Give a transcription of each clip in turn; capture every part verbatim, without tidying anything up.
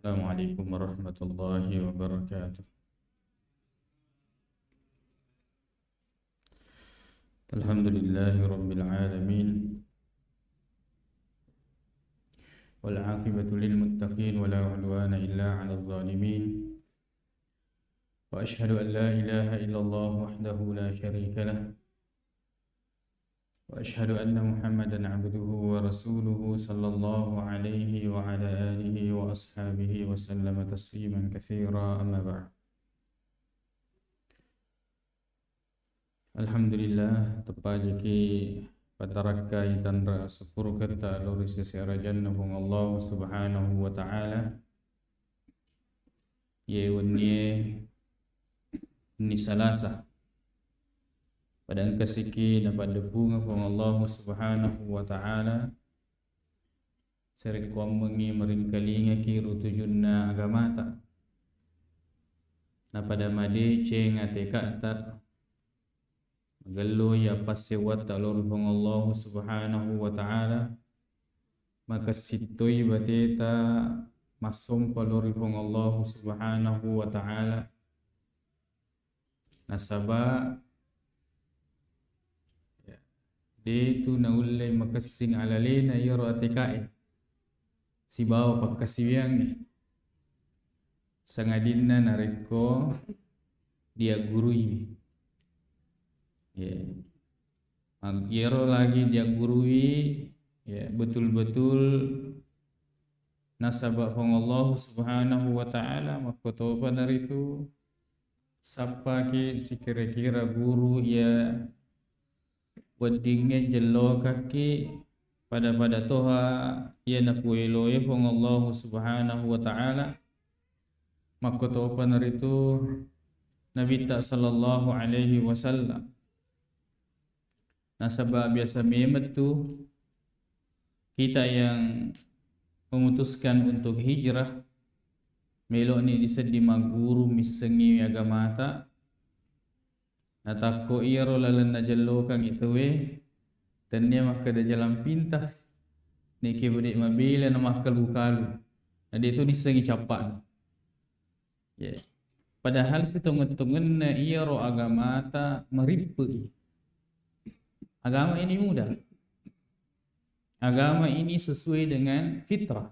السلام عليكم ورحمة الله وبركاته. الحمد لله رب العالمين. والعاقبة للمتقين ولا عدوان إلا على الظالمين. وأشهد أن لا إله إلا الله وحده لا شريك له. وأشهد أن محمدا عبده ورسوله صلى الله عليه وعلى آله وأصحابه وسلم تسليما كثيرا، أما بعد. Alhamdulillah, teppajaki patarakkai tanra asukkuruketta lao ri sese arajanna Puang Allah Subhanahu wa Ta'ala. Iye wennie, wenni Salasa, pada engka siki napaddeppungeng Puang Allah Subhanahu wa Ta'ala, sarekkoammengngi maringkalingaki ro tujunna agamata, napada madeceng ateka'ta, magello iya passewwatta lao ri Puang Allah Subhanahu wa Ta'ala, makessing toi bateta massompa lao ri Puang Allah Subhanahu wa Ta'ala, nasaba, ya, detu naulle makessing alalena iyaro atekae sibawa pakkasiwiangnge, sangadinna narekko diagguruiwi. Ya. Mag-, iyaro lagi diagguruiwi, ya, betul-betul nasaba Puang Allah Subhanahu wa Ta'ala, makkotopa naritu sappaki sikira-kira guru iya weddingnge jellokakki pada-pada toha iya napueloe Puang Allah Subhanahu wa Ta'ala, makkotopa naritu Nabitta sallallahu alaihi wasallam. Nasaba biasa memeng tu kita yang memutuskan untuk hijrah, melo'ni disedding magguru, missengngi agamata, natakko iyaro lalenna jellokangngi tauwe, tennia makkeda jalan pintas, nekke bede mabela na makkalu-kalu, na detu nissengngi cappa'na. Ya. Padahal sitongeng-tongenna iyaro agamata marippe'i. Agama ini mudah. Agama ini sesuai dengan fitrah.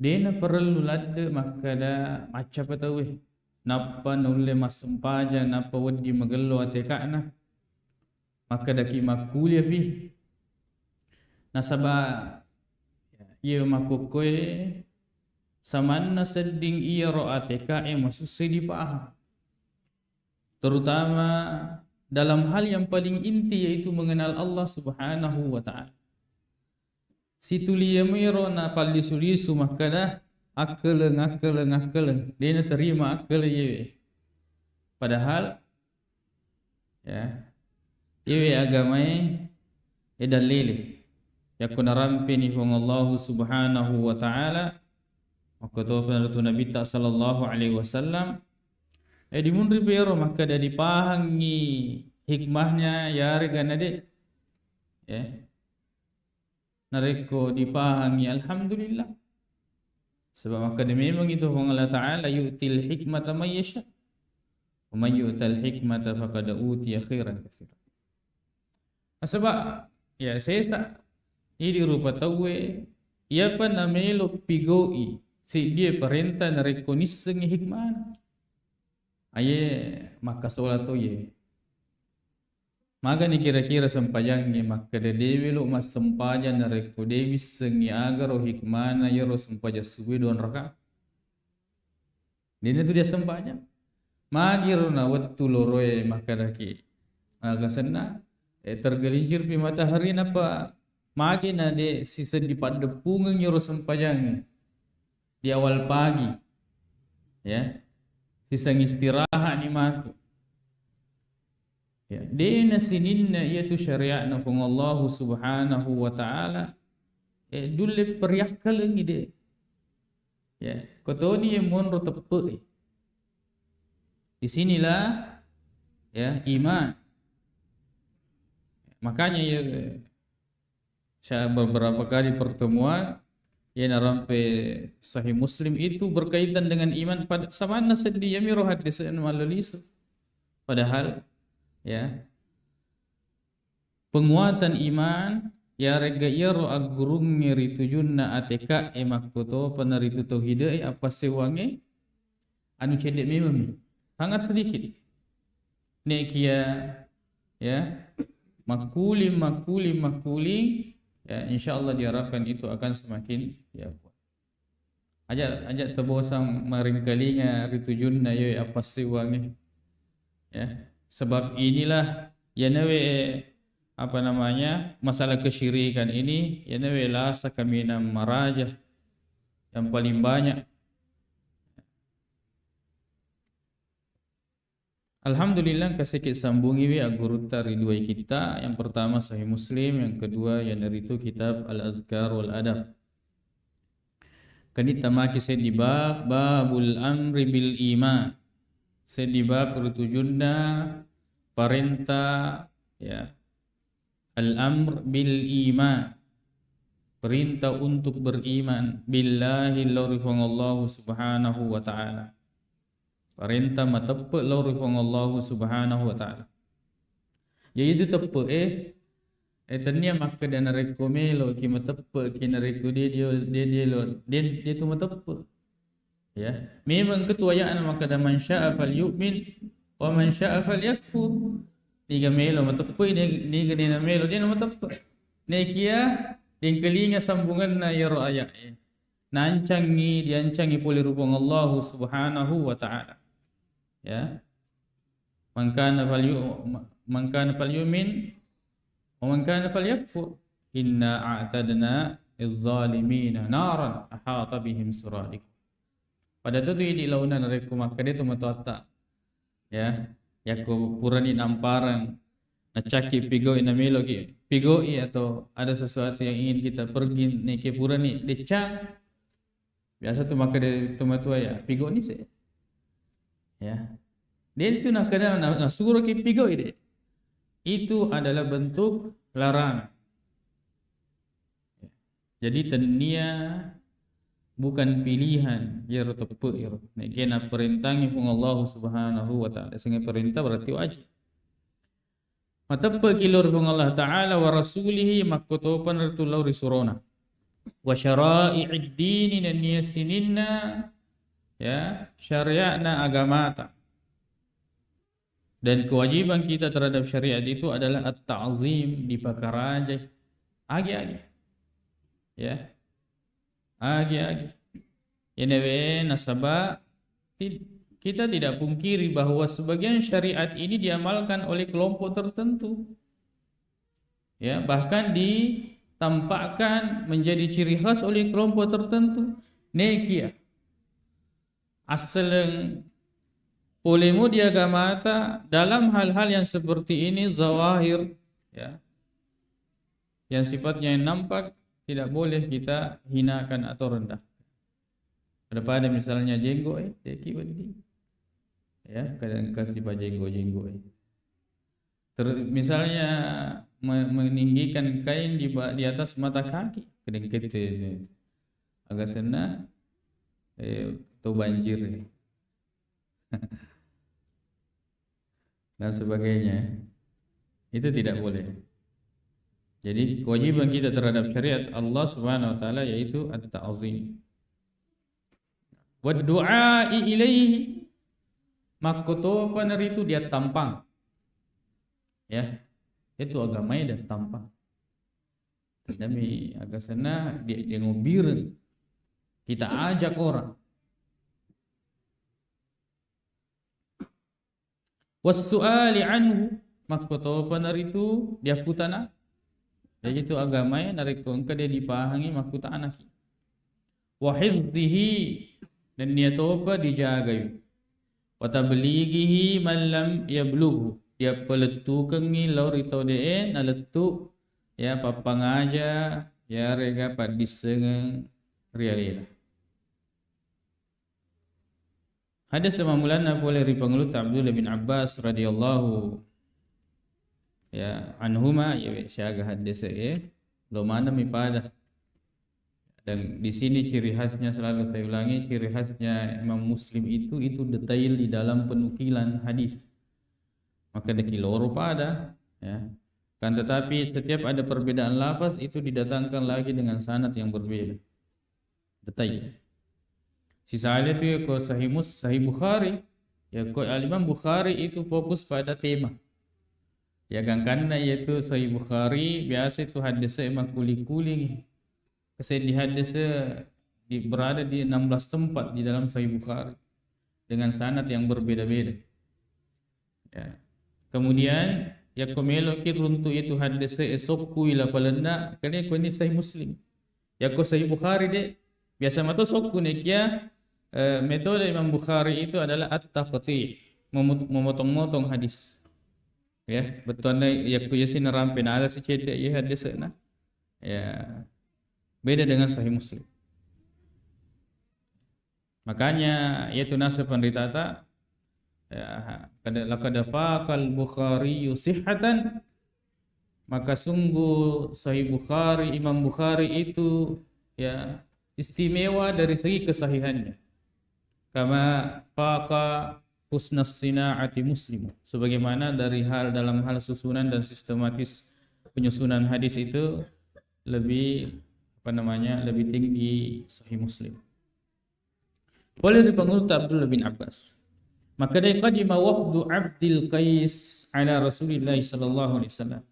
Dena perlu ladde makkeda maccapa tauwe, nappa naulle massempajang, nappa wedding magello ateka'na. Makkedaki makkuliapi. Nasaba, iya makkukkoe samanna sedding iyaro atekae masussai dipahang. Terutama dalam hal yang paling inti, yaitu mengenal Allah Subhanahu wa Ta'ala. Situliamuiro napallisu-lisu makkeda, "Akkeleng, akkeleng, akkeleng." De naterima akkeleng iyewe. Padahal, ya, iyewe agamae, e, dallele. Yakko narampeni Puang Allahu Subhanahu wa Ta'ala, makkotopa naritu Nabitta sallallahu alaihi wasallam, e, dimunri pero makkeda dipahangi hikmahnya, yarega na de. Ya. Narekko dipahangi, alhamdulillah. Sebab makkeda memang itu Puang Allah Ta'ala, "Yu'til hikmata may yasha, wa may yu'tal hikmata faqad utiya khairan katsira." Nasaba, ya, sesa idi rupa tauwe, iyapa namelo pigau'i seddie parenta narekko nissengngi hikmana. Aye makkasola to ye. Magani kira-kira sempajangnge makkeda de welo massempajang narekko de wissengngi agaro hikmana iyaro sempajang subuh dua rakaat? Dena tu dia sempajang. Magiro na wettu loroe makkedaki, aga senna, e, tergelincirpi matahari, napa magi na de siseddi paddeppungeng iyaro sempajangnge di awal pagi, ya, siseng istirahat ni matu. Ya, dena sininna iyatu syariatna Puang Allahu Subhanahu wa Ta'ala, e, dulle periakkalengi de. Ya, kotoni ye monro teppe'i. Di sinilah, ya, iman. Makanya ya, saya beberapa kali pertemuan, Iya narampe Sahih Muslim itu berkaitan dengan iman, pad-, samanna seddi, iyamiro haddese'na mallo lisu. Padahal, ya, penguatan iman, yaregga iyaro aggurungnge ri tujunna ateka'e makkotopa naritu tauhide'e, appassewwangnge, anu cedde memang mi, sangat sedikit. Nekia, ya, makkuling, makkuling, makkuling, ya, insya Allah diharapkan itu akan semakin, ya, kuat. Aja, aja tebosang maringkalinga ri tujunna, yo, appassewwangnge. Ya, sebab inilah, ya, nawe, apa namanya, masalah kesyirikan ini, ya, nawe lasa kaminang maraja yang paling banyak. Alhamdulillah, engka sedikit sambungiwi aggurutta ri duai kitta. Yang pertama Sahih Muslim, yang kedua iyanaritu kitab Al-Azkar wal Adab. Kani tamaki seddi bab, babul amri bil iman. Seddi bab ri tujunna parenta, ya, al-amr bil iman. Perintah untuk beriman billahi, lao ri Puang Allahu Subhanahu wa Ta'ala. Parenta mateppe lao ri Puang Allahu Subhanahu wa Ta'ala. Jadi itu teppe e, eh, tennia makkeda narekko meloki mateppe ki, narekko de dio, de, de lo, de, de tu mateppe. Ya, memang ketuayana makkeda man syaa falyu'min wa man syaa falyakfur. Niga melo mateppe, ni-, niga de namelo, de namateppe. Nekia dengkelinga sambunganna iyaro ayat e. Nancangi, diancangi pole ri Puang Allahu Subhanahu wa Ta'ala. Ya. Man kana falyu-, man kana falyu'min wa man kana falyakfur. Inna a'tadna lidh-dhalimina naran ahata bihim suradiquha. Pada tu tu idi launa narekko makkeda tu matoatta. Ya, yakko purani namparang, nacakki pigoi, nameloki pigoi, atau ada sesuatu yang ingin kita pergi, neke purani deccang. Biasa tu makkeda tomatoa ya, pigoni se. Ya. De tu nakkeda na-, nasuroki pigoi de. Itu adalah bentuk larangan. Jadi tennia bukan pilihan, iyaro teppe iyaro. Nekia naparentangi Puang Allahu Subhanahu wa Ta'ala. Sengnge perintah berarti wajib. Mateppe ki lao ri Puang Allah Ta'ala wa rasulihi, makkotopa naritu lao ri surona. Wa syara'i'id dini, nennia sininna, ya, syariatna agamata. Dan kewajiban kita terhadap syariat itu adalah at-ta'zim, dipakarajai. Agi-agi. Ya. Agi-agi. Iyawe, nasaba ti-, kita tidak pungkiri bahwa sebagian syariat ini diamalkan oleh kelompok tertentu. Ya, bahkan ditampakkan menjadi ciri khas oleh kelompok tertentu. Nekia assaleng polemu di agamata dalam hal-hal yang seperti ini, zawahir, ya, yang sifatnya yang nampak, tidak boleh kita hinakan atau rendah. Pada-pada misalnya jenggo e, deki wedding. Ya, kadang kasih pajenggo-jenggo e. Ter-, misalnya me-, meninggikan kain di ba-, di atas mata kaki, kedengkete itu. Aga senna, eh, to banjir. Dan sebagainya. Itu tidak boleh. Jadi, kewajiban kita terhadap syariat Allah Subhanahu wa Ta'ala yaitu at-ta'zim. Wa du'ai ilaihi, makkotopa naritu diattampang. Ya, itu agamae diattampang. Demi aga senna di-, dengobbireng. Kita ajak orang. Wassu'ali anhu, makkotopa naritu diakkutana. Jadi tu agamae narekko engka de dipahangi makkutanaki. Wa hifdhihi, nennia topa dijagai. Wa tablighihi man lam yablughu, diappalettukengngi lao ri tau de'e nalettu, ya, pappangaja, yarega paddissengeng ri alena. Hadis mammulanna pole ri Pangulutta Abdullah bin Abbas radhiyallahu, ya, anhuma, ya, siaga hadis e, lo maneng mi pada. Dan di sini ciri khasnya, selalu saya ulangi, ciri khasnya Imam Muslim itu, itu detail di dalam penukilan hadis. Maka deki loro pada, ya. Kan tetapi setiap ada perbedaan lafaz itu didatangkan lagi dengan sanad yang berbeda. Detail. Sisale tu ya ko Sahih Mus-, Sahih Bukhari, ya ko Al-Imam Bukhari itu fokus pada tema. Ya gangkanna yaitu Sahih Bukhari biasa itu hadis makkuling-kuling. Keseddi hadis di, berada di enam belas tempat di dalam Sahih Bukhari dengan sanad yang berbeda-beda. Ya. Kemudian, yakko meloki runtu itu hadis e sokku ila palenna, kene ko ini Sahih Muslim. Yakko Sahih Bukhari de, biasa mato sokku nekia, eh, metode Imam Bukhari itu adalah at-taqti, memot-, memotong-motong hadis. Ya, bettuanna yakko yasi narampe nala si cedde ya hadis na. Ya. Beda dengan Sahih Muslim. Makanya, yaitu nasa penderitata, ya, kada, laqad faqal Bukhari sihhatan, maka sungguh Sahih Bukhari, Imam Bukhari itu, ya, istimewa dari segi kesahihannya. Kama faqa husnas sina'ati Muslim. Sebagaimana dari hal, dalam hal susunan dan sistematis penyusunan hadis itu lebih, apa namanya, lebih tinggi Sahih Muslim. Pole ri Pangulutta Abdullah bin Abbas. Makkedai, qadima wafdu Abdil Qais ala Rasulillah sallallahu alaihi wasallam.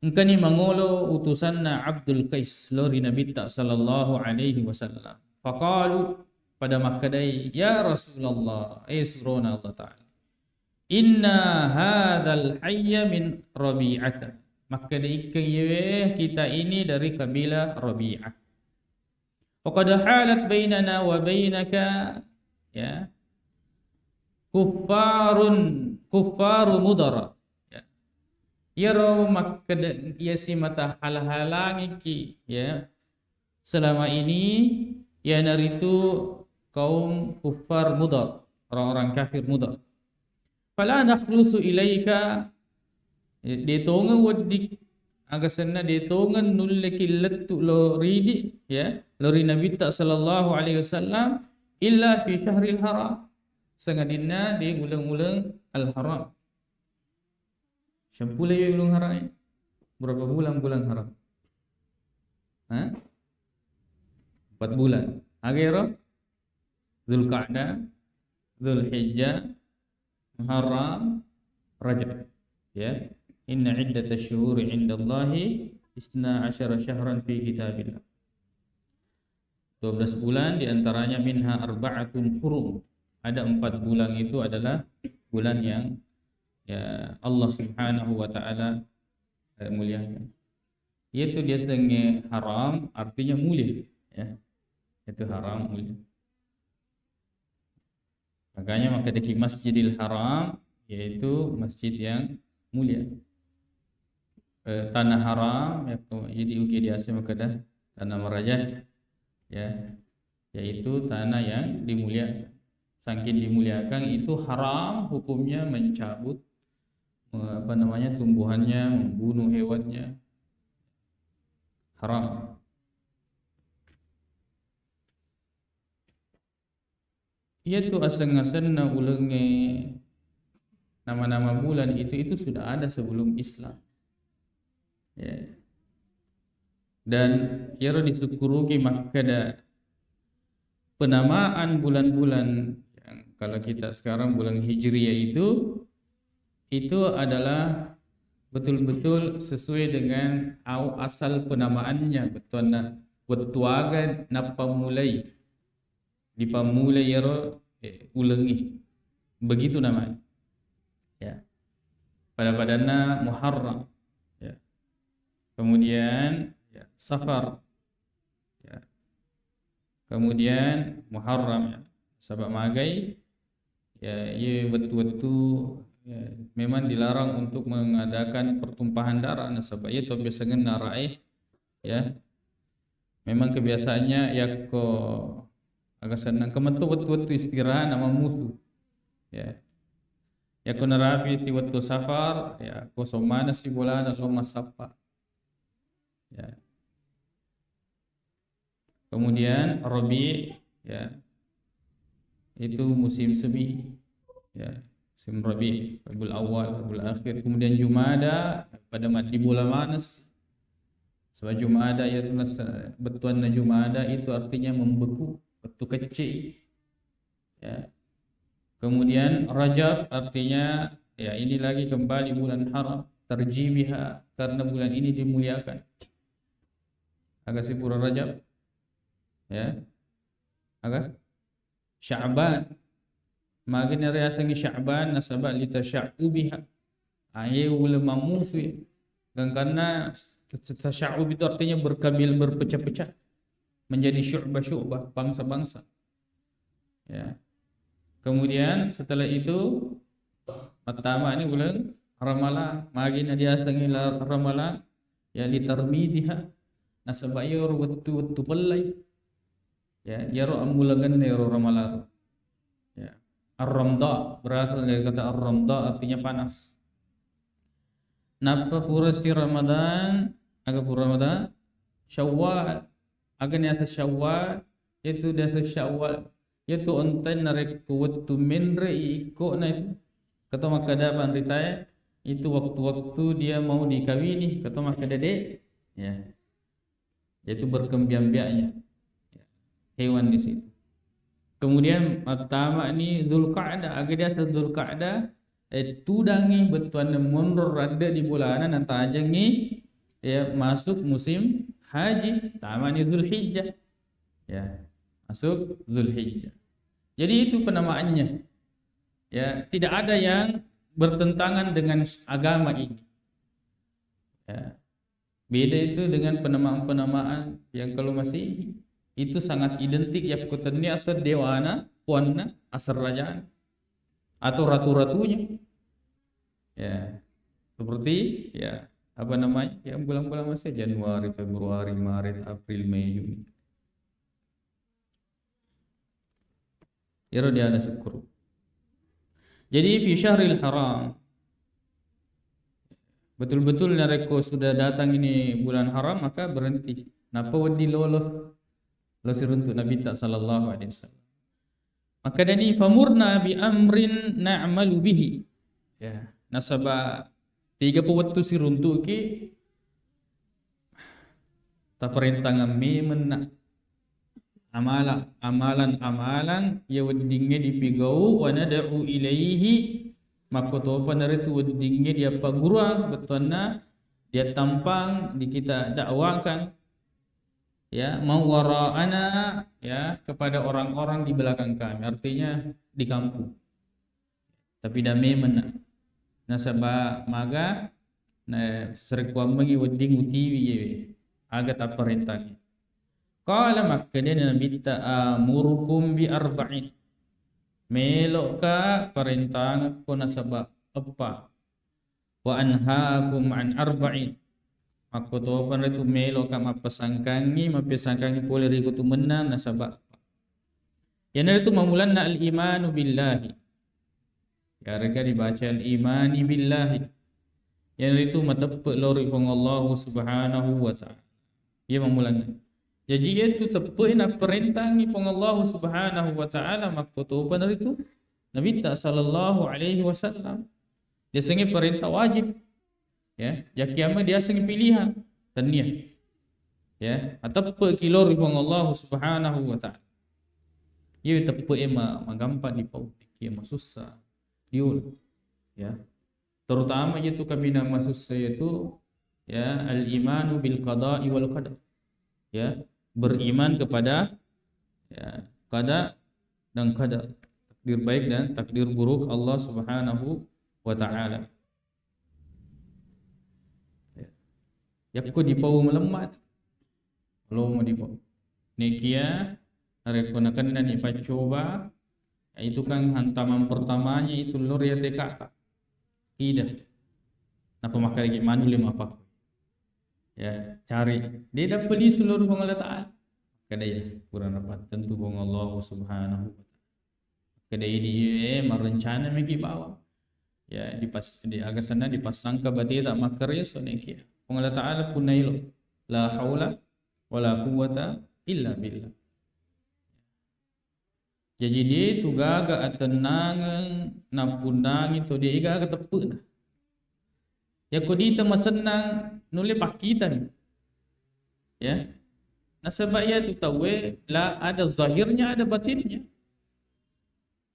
Engkani mangolo utusanna Abdul Qais lao ri Nabitta sallallahu alaihi wasallam. Faqalu, pada makkedai, "Ya Rasulullah, eh surona Allah Ta'ala. Inna hadzal hayya min Rabi'ata." Makkedai, "Ikkeng iyewe kita ini dari kabilah Rabi'ah. Wa qad halat bainana wa bainaka, ya, kuffarun, kuffaru Mudar." Ya. Iyaro makkeda, iya simata hala-halangiki, ya, selama ini, iyanaritu kaum kuffar Mudar, orang-orang kafir Mudar. "Fala nakhlusu ilaika," de tongeng wedding, aga senna de tongeng nulleki lettu lao ridi, ya, lao ri Nabitta sallallahu alaihi wasallam, "illa fi syahril haram," sangadinna di uleng-uleng al-haram. Sempulai uleng haram. Berapa bulan bulan haram? Hah? Empat bulan. Aga ero? Zulqa'dah, Zulhijjah, Muharram, Rajab. Ya. "Inna iddatasy syuhuri indallahi isna asyara syahran fi kitabillah." Dua belas bulan, diantaranya minha arba'atun hurum. Ada empat bulan itu adalah bulan yang, ya, Allah Subhanahu wa Ta'ala, eh, muliakan. Yaitu dia sengnge haram, artinya mulia, ya. Itu haram, mulia. Makanya makkedaki Masjidil Haram, yaitu masjid yang mulia. Eh, tanah haram, ya, ko-, jadi ugi diase makkeda tanah maraja, ya, yaitu tanah yang dimuliakan. Saking dimuliakan itu haram hukumnya mencabut, me-, apa namanya, tumbuhannya, membunuh hewannya. Haram. Iyatu aseng-asenna ulengnge nama-nama bulan itu, itu sudah ada sebelum Islam. Ya. Dan iyaro disukkuruki makkeda penamaan bulan-bulan yang kalau kita sekarang bulan Hijriah itu, itu adalah betul-betul sesuai dengan au-, asal penamaannya, bettuanna wettu aga nappammulai. Dipammulai iyaro, eh, ulengnge. Begitu namanya. Ya. Pada-padanna Muharram. Ya. Kemudian, ya, Safar. Ya. Kemudian Muharram, ya. Sabab magai, ya, iya wettu-wettu, ya, memang dilarang untuk mengadakan pertumpahan darah, nasaba iya to biasangenna rae, ya. Memang kebiasaannya yakko aga senna engka metto wettu-wettu istirahat na mammusu. Ya. Yakko narapi si wettu Safar, ya, kosong maneng si bolana lo massappa. Ya. Kemudian Rabi', ya, itu musim semi, ya, musim Rabi', Rabiul Awal, Rabiul Akhir. Kemudian Jumada, pada mat-, di bulan manas. Sebab Jumada, ya, bettuanna Jumada itu artinya membeku, wettu kecci. Ya. Kemudian Rajab artinya, ya, ini lagi kembali bulan haram, tarjibiha, karena bulan ini dimuliakan. Aga sipura Rajab, ya. Aga? Sya'ban. Magana riasengngi Sya'ban nasaba litasya'ubiha. Aye uleng mammusui. Gangkanna tasya'ub itu artinya berkabil-, berpecah-pecah. Menjadi syu'bah-syu'bah, bangsa-bangsa. Ya. Kemudian setelah itu, pertama ini uleng Ramalang. Magana diasengngi la-, Ramalang, ya, litarmidiha. Nasaba iyaro wettu-wettu pellai. Ya, iyaro ammulagenna iyaro Ramalang. Ya. Ar-Ramda, berasal dari kata Ar-Ramda, artinya panas. Nappa purasi Ramadan, aga pura Ramadan? Syawal. Aga niaseng Syawal? Yaitu diaseng Syawal, yaitu ontainna narekko wettu menre'i ikkona itu. Kata makkeda panritae, itu waktu-waktu dia mau dikawini, kata makkeda de'. Ya. Yaitu berkembang-biaknya hewan di situ. Kemudian mattama ni Zulqa'dah, aga diaseng Zulqa'dah, eh, tudangi bettuanna monro radde di bulana natajengi, ya, masuk musim haji, tama ni Zulhijjah. Ya, masuk Zulhijjah. Jadi itu penamaannya. Ya, tidak ada yang bertentangan dengan agama ini. Ya. Beda itu dengan penamaan-penamaan yang kalau Masehi. Itu sangat identik yakko tennia aseng dewana, puanna, aseng rajana, atau ratu-ratunya. Ya. Seperti, ya, apa namanya? Yang bulan-bulan Masehi, Januari, Februari, Maret, April, Mei, Juni. Iyaro diala sukkuru. Jadi fi syahril haram, betul-betul narekko sudah datang ini bulan haram, maka berhenti. Nappa wedding lolo, lo siruntuk Nabitta sallallahu alaihi wasallam. Makkedani, "Famurna bi amrin na'malu bihi." Ya, nasaba tiga po wettu siruntuki, taparentangeng memenna amala, amalan-amalan iya weddingnge dipigau, wa nad'u ilaihi, makkotopa naritu weddingnge diappagguruang, bettuanna diattampang, di kita dakwakan, ya, man wara'ana, ya, kepada orang-orang di belakang kami, artinya di kampung. Tapi dame mena. Nasaba maga, na, sarekkuammengngi wedding utiwi yewe. Aga tapparentangi. Qala, makkedani Nabitta, "Amurukum bi arba'in." Melo'ka parentangekko nasaba eppa. "Wa anhaakum an arba'in." Makkotopa ritu melo'ka mappasangkangngi, mappasangkangngi pole ri kutu mennang nasaba eppa. Iyanaritu mammulanna al-imanu billahi. Yarega dibaca al-imani billahi. Iyanaritu mateppe' lao ri Puang Allahu Subhanahu wa Ta'ala. Iya mammulanna. Jaji, iyatu teppe'e napparentangi Puang Allahu Subhanahu wa Ta'ala, makkotopa naritu Nabitta sallallahu alaihi wasallam. Diasengnge parenta wajib. Ya, jakiamma diasengnge pilihan. Tennia. Ya, ateppe'ki lao ri Puang Allahu Subhanahu wa Ta'ala. Iya teppe'e ma-, magampang dipau, iya masussa diolo. Ya. Terutama iyatu kaminang masussa iyatu, ya, al-imanu bil qada'i wal qadar. Ya, beriman kepada, ya, qada dan qadar. Takdir baik dan takdir buruk Allah Subhanahu wa Ta'ala. Ya. Yakko dipau malemma tu. Lomo dipau. Nekia, narekko nakennani paccoba, itu kan hantaman pertamanya itu lao ri atekata. Tidak. Napa makkalagi manu lima pakku. Ya, cari. Dia dapat lisu lao ri Puang Allah Ta'ala. Kada ya, kurang dapat tentu Puang Allah Subhanahu wa Ta'ala. Kedai di, eh, marencana meki bawang. Ya, dipas-, di agasanna dipassangka bateta makkareso nekia. Puang Allah Ta'ala punnailo. La haula wala quwwata illa billah. Jaji, de tu gaga atennangeng nappunnangi to de gaga teppe'na. Yakko dita masennang, nulle pakkitani. Ya. Nasaba iyatu tauwe la ada zahirnya, ada batinnya.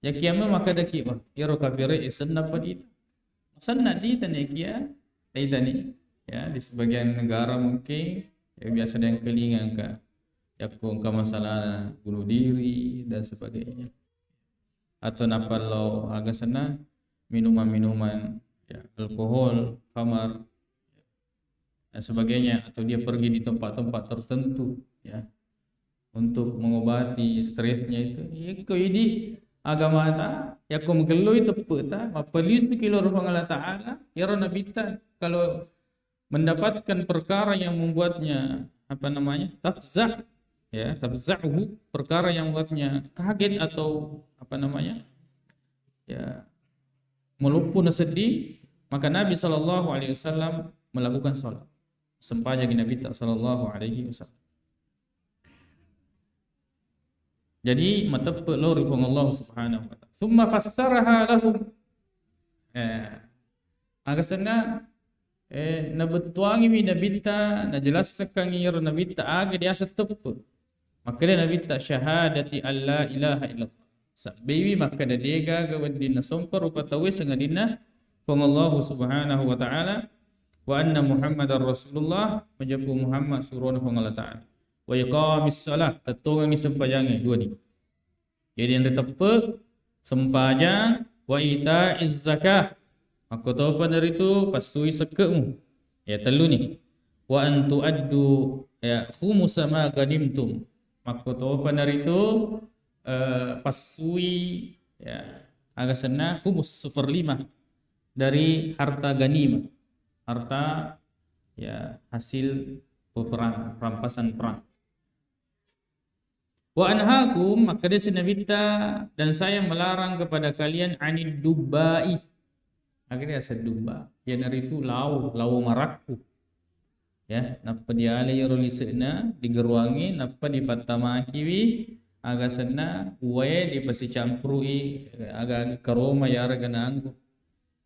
Yakiya memang makkadaki, wah, iyaro kafire e sennappa dita. Sennang dita nekiya, naitani. Ya, di sebagian negara mungkin, ya, biasa diangkelinga engka yakko engka masalah bunuh diri dan sebagainya. Atau nappa lao aga senna minuman-minuman, ya, alkohol, khamar, dan sebagainya, atau dia pergi di tempat-tempat tertentu, ya, untuk mengobati stresnya itu. Yakko idi agamata, yakko magelloi teppe'ta, mappalisuki lao ri Puang Allah Ta'ala, iyaro nabitta, kalau mendapatkan perkara yang membuatnya, apa namanya, tafza, ya, tafza'uhu, perkara yang membuatnya kaget atau, apa namanya, ya, melumpuh, sedih, maka Nabi Shallallahu Alaihi Wasallam melakukan sholat, sempajang Nabi Shallallahu Alaihi Wasallam. Jadi mateppe lao ri Puang Allah Subhanahu wa Ta'ala. Summa fassaraha lahum. Eh, aga senna, eh, nabettuangiwi nabitta, najelassekangngi iyaro nabitta aga diaseng teppe. Makkeda nabitta, syahadati alla ilaha illallah. Sabbeiwi makkeda degaga wedding nasompa rupa tauwe sangadinna Puang Allah Subhanahu wa Ta'ala, wa anna Muhammadar Rasulullah, majeppu Muhammad surona Puang Allah Ta'ala. Wa iqamis shalah, tettongengngi sempajangnge, dua ni. Jadi, yang teteppe, sempajang, wa ita zakah. Makkotopa naritu passui sekke'mu. Ya, tellu ni. Wa antu addu, ya, khumusa ma ganimtum. Makkotopa naritu, eh, passui, ya, aga senna khumus, seperlima dari harta ganimah. Harta, ya, hasil peperangan, rampasan perang. Wa anhakum, makkedasi Nabitta, dan saya melarang kepada kalian anid dubba'i. Akhirnya sedubba. Iyanaritu lao, lao marakku. Ya, nappa dialai iyaro lise'na, digeruangi, nappa dipattamakiwi aga senna uwae, dipasicampuru'i, eh, aga-aga karoma yarega naanggur.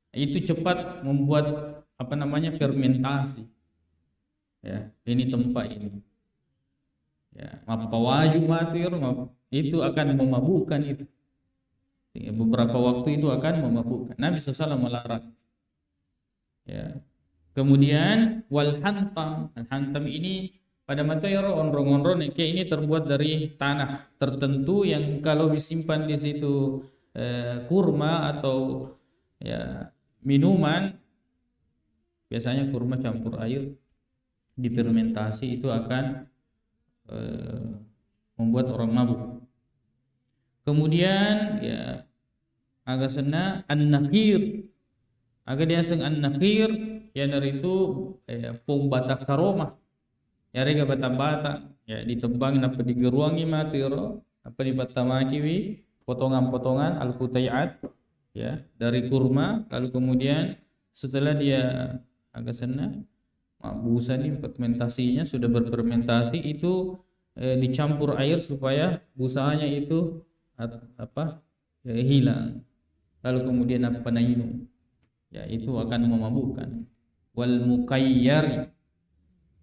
Itu cepat membuat, apa namanya, fermentasi. Ya, ini tempat ini. Ya, mappawaju matu iyaro, map-, itu akan memabukkan itu. Ya, beberapa waktu itu akan memabukkan. Nabi sallallahu alaihi wasallam melarang. Ya. Kemudian wal hantam. Al hantam ini pada mata iyaro onrong-onrong, ini terbuat dari tanah tertentu yang kalau disimpan di situ, eh, kurma atau, ya, minuman, biasanya kurma campur air, difermentasi, itu akan, eh, membuat orang mabuk. Kemudian, ya, aga senna an-nakhir. Aga diaseng an-nakhir, iyanaritu, eh, pong batang karoma. Yarega batang-batang, ya, ditebbangi nappa digeruangi matu iyaro, nappa dipattamakiwi potongan-potongan al-qutai'at, ya, dari kurma, lalu kemudian setelah dia aga senna, ma-, busa ni fermentasinya sudah berfermentasi, itu, eh, dicampur air supaya busanya itu at-, apa, eh, hilang. Lalu kemudian apa, nainung. Ya, itu akan memabukkan. Wal mukayyari.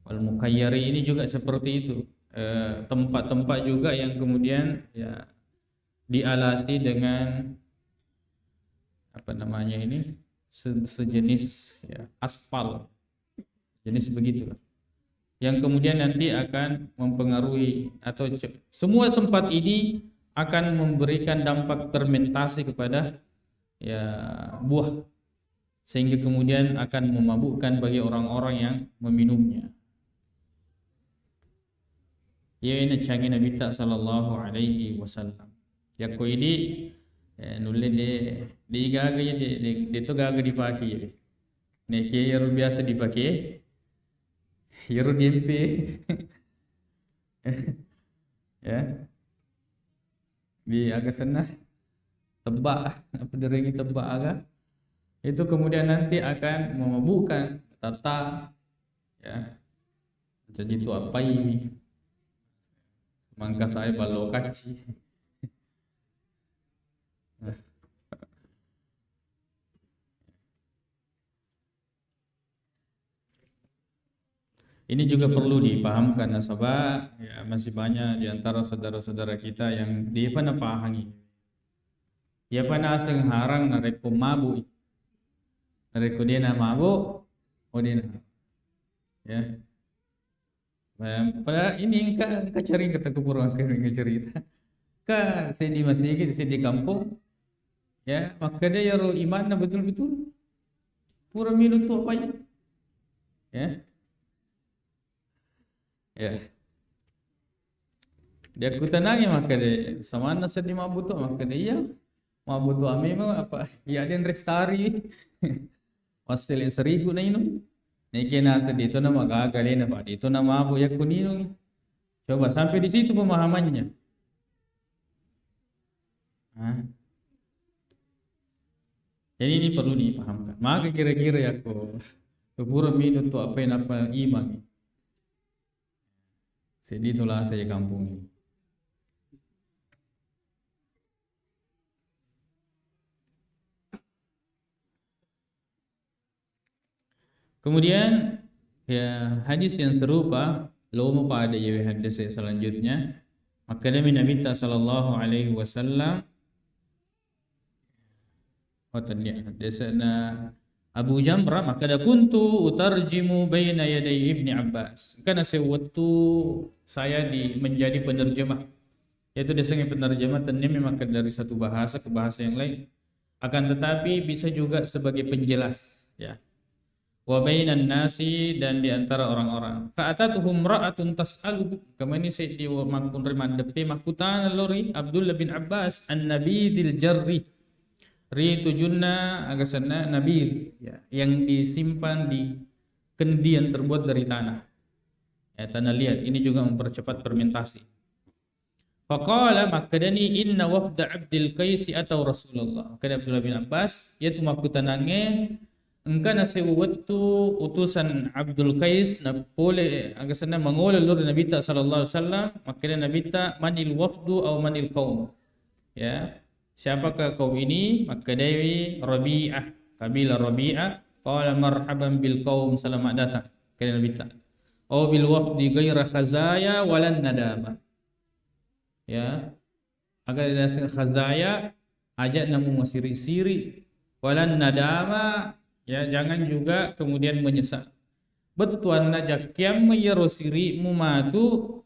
Wal mukayyari ini juga seperti itu. Eh, tempat-tempat juga yang kemudian, ya, dialasi dengan, apa namanya ini, se-, sejenis, ya, aspal. Jenis begitulah. Yang kemudian nanti akan mempengaruhi atau ce-, semua tempat ini akan memberikan dampak fermentasi kepada, ya, buah, sehingga kemudian akan memabukkan bagi orang-orang yang meminumnya. Iya, ini canggih Nabi ta sallallahu alaihi wasallam. Yakko idi, eh, nulle de, de gaga ya, de, de, de to gaga dipake ya. Neke iyaro biasa dipake, iyaro diempe. Ya. Di aga senna? Tebba, apa direngi tebba aga? Itu kemudian nanti akan memabukkan, tata, ya. Jadi itu apa ini? Mangka saya ballo kacci. Ini juga perlu dipahamkan, nasaba, ya, masih banyak di antara saudara-saudara kita yang dia pernah pahangi. Iya pa naseng harang narekko mabuk. Narekko dia na mabuk, oh, dia na. Ya. Em, pada ini engka, engka cerita, engka pura, engka, engka cerita. Ka seddi masigi, seddi kampung. Ya, makkeda iyaro imanna betul-betul. Pura minum tu apa ya? Ya. Ya. Dia kutanangi makkeda, samanna seddi mabbutu, makkeda iya. Mabbutu ami memang apa? Iya, dia resari. Wassele seribu na inung. Neke naseng de to na magaga lena, Pak. De to na mabuk yakko ninung. Coba sampai di situ pemahamannya. Hah? Jadi ini perlu dipahamkan. Maka kira-kira yakko pura minum tu apa yang apa imang. Seddi tu lasa ya kampung ini. Kemudian, ya, hadis yang serupa, lomo pada ya hadis selanjutnya. Makkadami Nabi ta sallallahu alaihi wasallam, oh, tadi hadisna Abu Jamrah, makkada, "Kuntu utarjimu baina yaday Ibni Abbas." Karena sewaktu saya di, menjadi penerjemah. Yaitu diasengnge penerjemah, tennia memang dari satu bahasa ke bahasa yang lain. Akan tetapi bisa juga sebagai penjelas, ya. Wa bainan nasi, dan di antara orang-orang. Fa atatuhum ra'atun tas'aluhu. Kemani seddi wa-, makkunrai maddeppe makkutana lori Abdullah bin Abbas an nabidil jarri. Ri tujunna agasanna nabid, ya, yang disimpan di kendi yang terbuat dari tanah. Ya, tanah liat. Ini juga mempercepat fermentasi. Faqala, makkedani, "Inna wafda Abdul Qais atau Rasulullah." Makkeda Abdullah bin Abbas, iyatu makkutanangnge, engka nasewa wettu utusan Abdul Qais napole, agasanna mangolo lori Nabitta sallallahu alaihi wasallam, makkeda Nabitta, "Manil wafdu au manil qaum?" Ya, siapakah kaum ini? Makkedai Rabi'ah, kabilah Rabi'ah. Qala, "Marhaban bil qaum, selamat datang," keda Nabitta. "Au bil wafdi ghaira khazaya walan nadama." Ya. Aga diaseng khazaya, aja namu masiri-siri. Walan nadama, ya, jangan juga kemudian menyesal. Bettuanna jakkiammu iyaro siri'mu matu,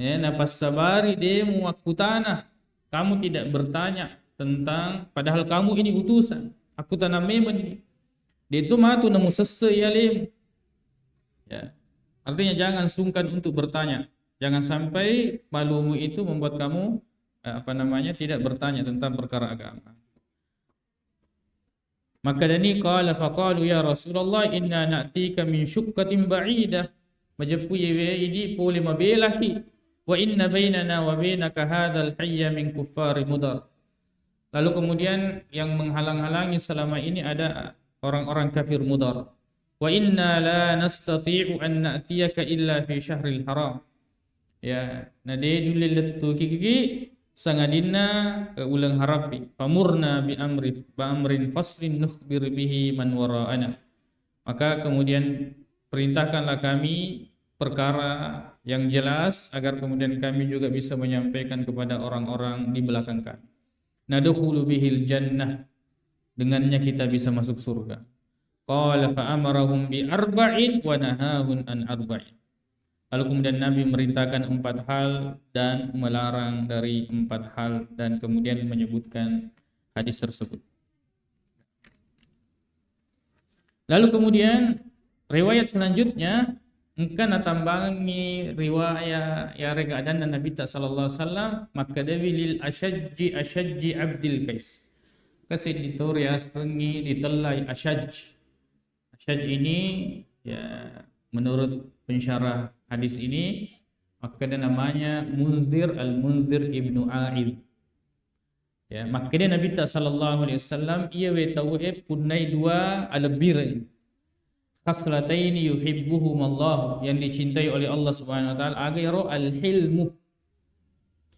ya, napassabari de muakkutana. Kamu tidak bertanya tentang, padahal kamu ini utusan. Akkutana memang ini. De tu matu namusesse iyalemu. Ya. Artinya jangan sungkan untuk bertanya. Jangan sampai malumu itu membuat kamu, eh, apa namanya, tidak bertanya tentang perkara agama. Makkedani, qala, faqalu, "Ya Rasulullah, inna na'tika min syuqqatin ba'idah." Majeppu yewe idi pole mabelaki. "Wa inna bainana wa bainaka hadzal hayya min kuffari Mudar." Lalu kemudian yang menghalang-halangi selama ini ada orang-orang kafir Mudar. "Wa inna la nastati'u an na'tiyaka illa fi syahril haram." Ya, na de nulle lettuki sangadinna, eh, uleng harampi. "Famurna bi amri, bi amrin faslin nukhbir bihi man wara'ana." Maka kemudian perintahkanlah kami perkara yang jelas agar kemudian kami juga bisa menyampaikan kepada orang-orang di belakang kami. "Nadkhulu bihil jannah." Dengannya kita bisa masuk surga. Qala fa amarahum bi arba'in wa nahahun an arba'in. Lalu kemudian Nabi merintahkan empat hal dan melarang dari empat hal, dan kemudian menyebutkan hadis tersebut. Lalu kemudian riwayat selanjutnya engka natambangi riwayat yarega adanna Nabitta sallallahu alaihi wasallam, makkedawi lil Asyajji, Asyajji Abdil Qais. Kasi ditu riasengngi ditellai Asyaj. Asyaj ini, ya, menurut pensyarah hadis ini, makkeda namanya Munzir Al-Munzir ibnu A'id. Ya, makkeda Nabitta sallallahu alaihi wasallam, iyawe tauwe punnai dua alebbireng. "Khaslataini yuhibbuhumallahu," yang dicintai oleh Allah Subhanahu wa Ta'ala, aga ero al-hilmu.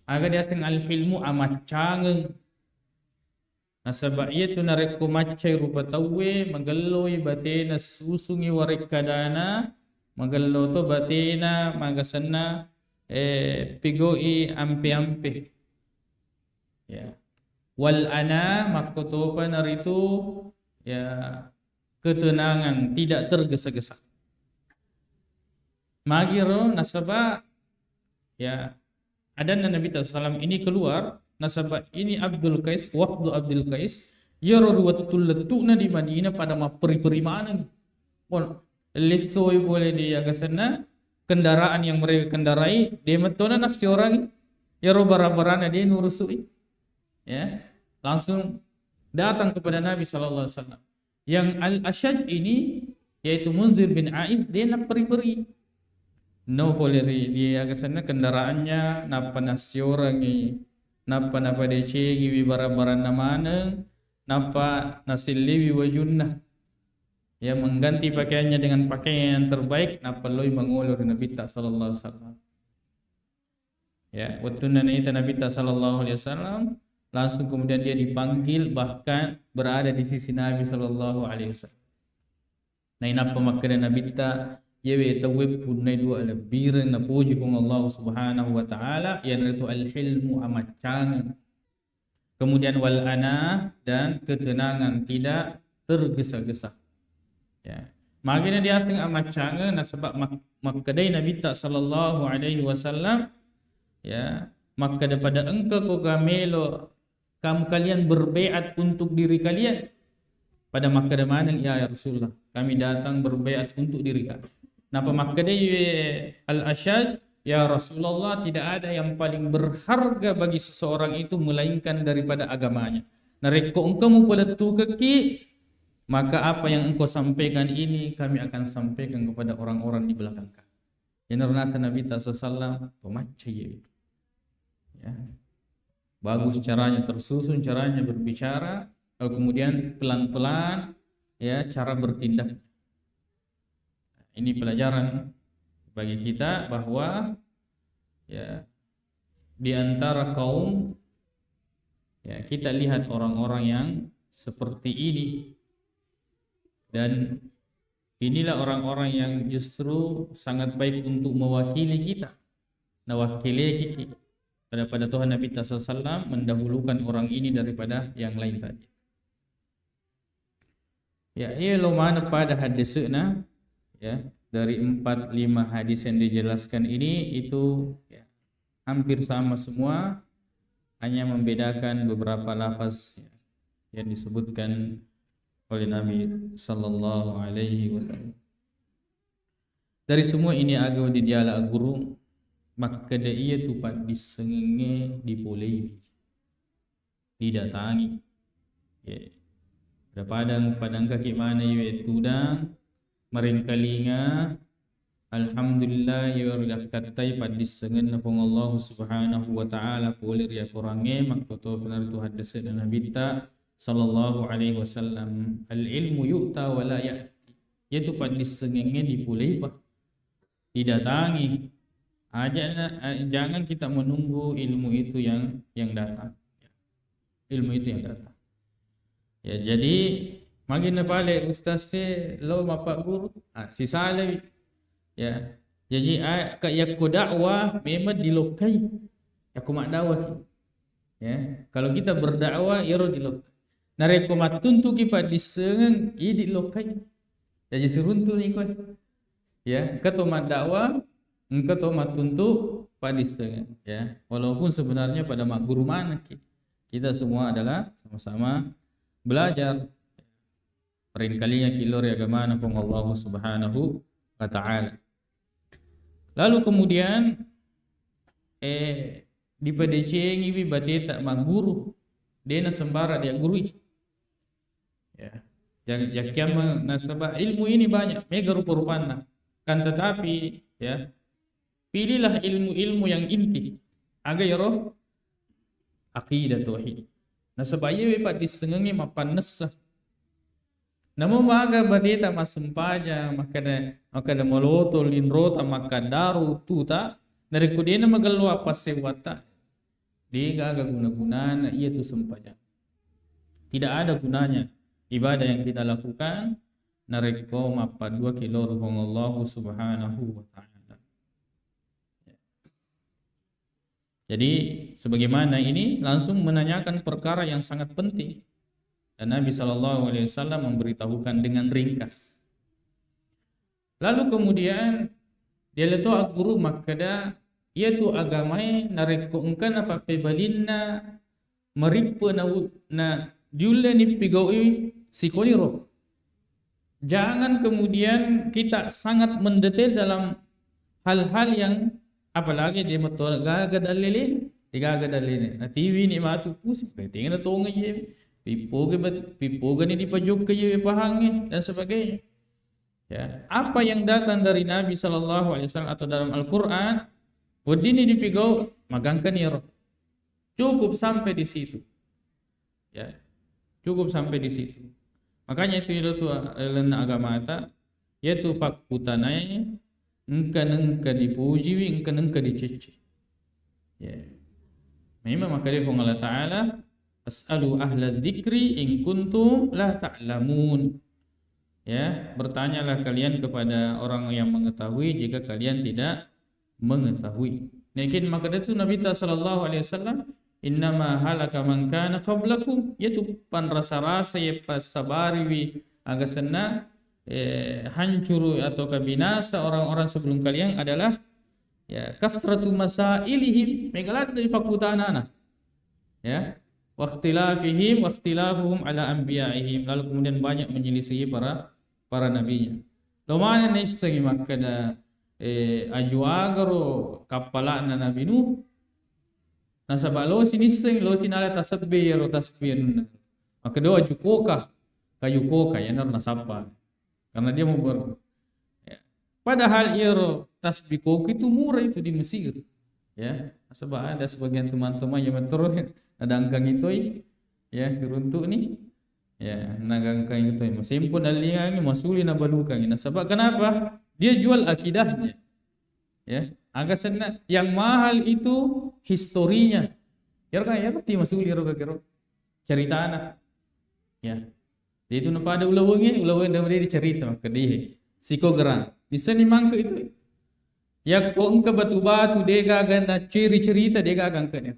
Aga diaseng al-hilmu? Amaccangeng. Nasaba iyatu narekko maccai rupa tauwe, magelloi batena, susungi warekkadana, magello to batena, magasenna, eh, pigau'i ampe-ampe. Ya. Wal ana, makkotopa naritu, ya, ketenangan, tidak tergesa-gesa. Magiro nasaba, ya, adanna Nabi sallallahu alaihi wasallam ini keluar, nasaba ini Abdul Qais, wafdu Abdul Qais, iyaro ri wettu lettu'na di Madinah pada mapperi-peri maneng. Pon, lessoi pole di agasenna kendaraan yang mereka kendarai, de mettona nassiorangi, iyaro barang-barangna de nurusu'i. Ya, langsung datang kepada Nabi sallallahu alaihi wasallam. Yang Al-Ashaj ini, yaitu Munzir bin A'id, de napperi-peri. No pole ri, di agasenna kendaraannya, nappa nassiorangi, nappa napadecengiwi barang-baranna maneng, nappa nasilliwi wajunna. Ya, mengganti pakaiannya dengan pakaian yang terbaik, nappa loi mangolo ri Nabitta sallallahu alaihi wasallam. Ya, wettunna naita Nabitta sallallahu alaihi wasallam, langsung kemudian dia dipanggil, bahkan berada di sisi Nabi sallallahu alaihi wasallam. Nainappa makkeda Nabitta, "Iyawe tauwe punnai dua lebbireng napoji Puang Allah Subhanahu wa Ta'ala, iyanaritu al-hilmu, amaccangeng." Kemudian wal ana, dan ketenangan, tidak tergesa-gesa. Ya. Magena diaseng amaccangeng, nasaba mak-, makkedai Nabitta sallallahu alaihi wasallam, ya, makkeda, "Pada engka ko gamelo kam kalian berbeat untuk diri kalian?" Pada makkeda maneng, "Ya, ya Rasulullah, kami datang berbeat untuk diri kami." Napa makkedai Al-Ashaj, "Ya Rasulullah, tidak ada yang paling berharga bagi seseorang itu melainkan daripada agamanya. Narekko engkau mupalettukekki, maka apa yang engkau sampaikan ini kami akan sampaikan kepada orang-orang di belakang kami." Iyanaro naseng Nabitta sallallahu alaihi wasallam, pemacca iye. Ya. Bagus caranya, tersusun caranya berbicara, lalu kemudian pelan-pelan, ya, cara bertindak. Ini pelajaran bagi kita bahwa, ya, di antara kaum, ya, kita lihat orang-orang yang seperti ini. Dan inilah orang-orang yang justru sangat baik untuk mewakili kita. Nawakkilekiki pada, pada Tuhan Nabitta sallallahu alaihi wasallam, mendahulukan orang ini daripada yang lain tadi. Ya, iya lo mana pada hadisnya, ya, dari empat lima hadis yang dijelaskan ini itu, ya, hampir sama semua, hanya membedakan beberapa lafaz, ya, yang disebutkan oleh Nabi sallallahu alaihi wasallam. Dari semua ini aga di diala guru, makkeda iyatu paddissengengnge dipolei, didatangi. Ya. Pada padang, padang kaki mana iwe tudang, maringkalinga, alhamdulillah, iwe ridakkattai paddissengenna Puang Allah Subhanahu wa Ta'ala pole ri akorangnge, makkoto penaritu haddesse'na Nabitta sallallahu alaihi wasallam, "Al-ilmu yu'ta wa la ya'ti." Iyatu paddissengengnge dipolei pa, didatangi. Aja na, eh, jangan kita menunggu ilmu itu yang, yang datang. Ilmu itu yang datang. Ya, jadi, magina pale ustaz se lo mappaguru, ah, sisalewi. Ya. Jadi, ah, ka yakko dakwah memang dilokkai. Yakko maddakwah ki. Ya, kalau kita berdakwah, iyaro dilokkai. Narekko mattuntuki paddissengeng, idi lokkai. Jaji siruntu'ni koe. Ya, engka to maddakwah, engka to mattuntu paddissengeng. Ya, walaupun sebenarnya pada magguru manekki. Kita semua adalah sama-sama belajar. Paringkalinga ki lo ri agamana Puang Allah Subhanahu wa Ta'ala. Lalu kemudian, eh, dipadecengiwi bateta magguru, dena sembara dia gurui. Ya. Yang, yang kiamma nasaba ilmu ini banyak, mega rupa-rupanna. Kan tetapi, ya, pilihlah ilmu-ilmu yang inti. Aga yaro? Akidah tauhid. Nasaba iyawe paddissengengnge mappannessa. Namo maga bateta massempajang, makkeda, makkeda maloto linrota, makkaddaru tuta, narekko dena magello appassewwatta, Degaga guna-gunana iyatu sempajang. Tidak ada gunanya ibadah yang kita lakukan narekko mappaduaki lao ri Puang Allahu Subhanahu wa Ta'ala. Jadi, sebagaimana ini langsung menanyakan perkara yang sangat penting. Dan Nabi Sallallahu Alaihi Wasallam memberitahukan dengan ringkas. Lalu kemudian, dia leto guru makkeda, iyatu agamae narekko engka napappebalinna marippe na u-, na diulle nipigau'i sikoniro. Jangan kemudian kita sangat mendetail dalam hal-hal yang, apalagi dia metto gaga dalile, dia gaga dalile. Na tiwi ni matu pusing, penting na tonga iye. Pippoga bet-, pippoga ni dipajokka iye pahangnge dan sebagainya. Ya, apa yang datang dari Nabi Sallallahu Alaihi Wasallam atau dalam Al-Quran, weddinni dipigau, magangkani ero. Cukup sampai di situ. Ya, cukup sampai di situ. Makanya itu, itu tuh, eh, lalenna agamata, yaitu pakkutanae, engka nengka dipujiwi, engka nengka dicecce. Ya. Memang makkeda Puang Allah Ta'ala, "Fas'alu ahla dzikri in kuntum la ta'lamun." Ya, bertanyalah kalian kepada orang yang mengetahui jika kalian tidak mengetahui. Nekin makkeda tu Nabi ta Sallallahu Alaihi Wasallam, "Innama halaka man kana qablakum." Yaitu panrasa-rasa ya passabariwi agasenna, eh, hancuru atau kabinasa orang-orang sebelum kalian adalah, ya, kasratu masailihim, mega ladde pakkutanana. Ya. Wakhtilafihim wakhtilafuhum ala anbiyaihim. Lalu kemudian banyak menyelisihi para, para nabinya. Lo mana naissengi makkeda, eh, aju agaro kappala'na Nabi Nuh. Nasaba losi nisseng, losi nala tasebbe iyaro tasbih anunna. Makkeda aju koka, kayu koka, iyanaro nasappa. Karena dia mau ber-, ya. Padahal iyaro tasbih koki itu murah itu di Mesir. Ya, nasaba ada sebagian teman-teman yang metoro nadangkang itoi, ya, siruntuk ni. Ya, nagangkang itoi. Masempo nalingangi, masuli nabalukangi. Nasaba kenapa? Dia jual akidahnya. Ya, agasenna yang mahal itu historinya. Iyaro kan, iyaro ti masuli ro kero ceritana. Ya. Jadi itu napada ulawengnge, ulaweng dari cerita makkeda, "Siko gerang." Bisa ni mangke itu. Yakko engka batu-batu degaga naceri cerita, degaga engka ni.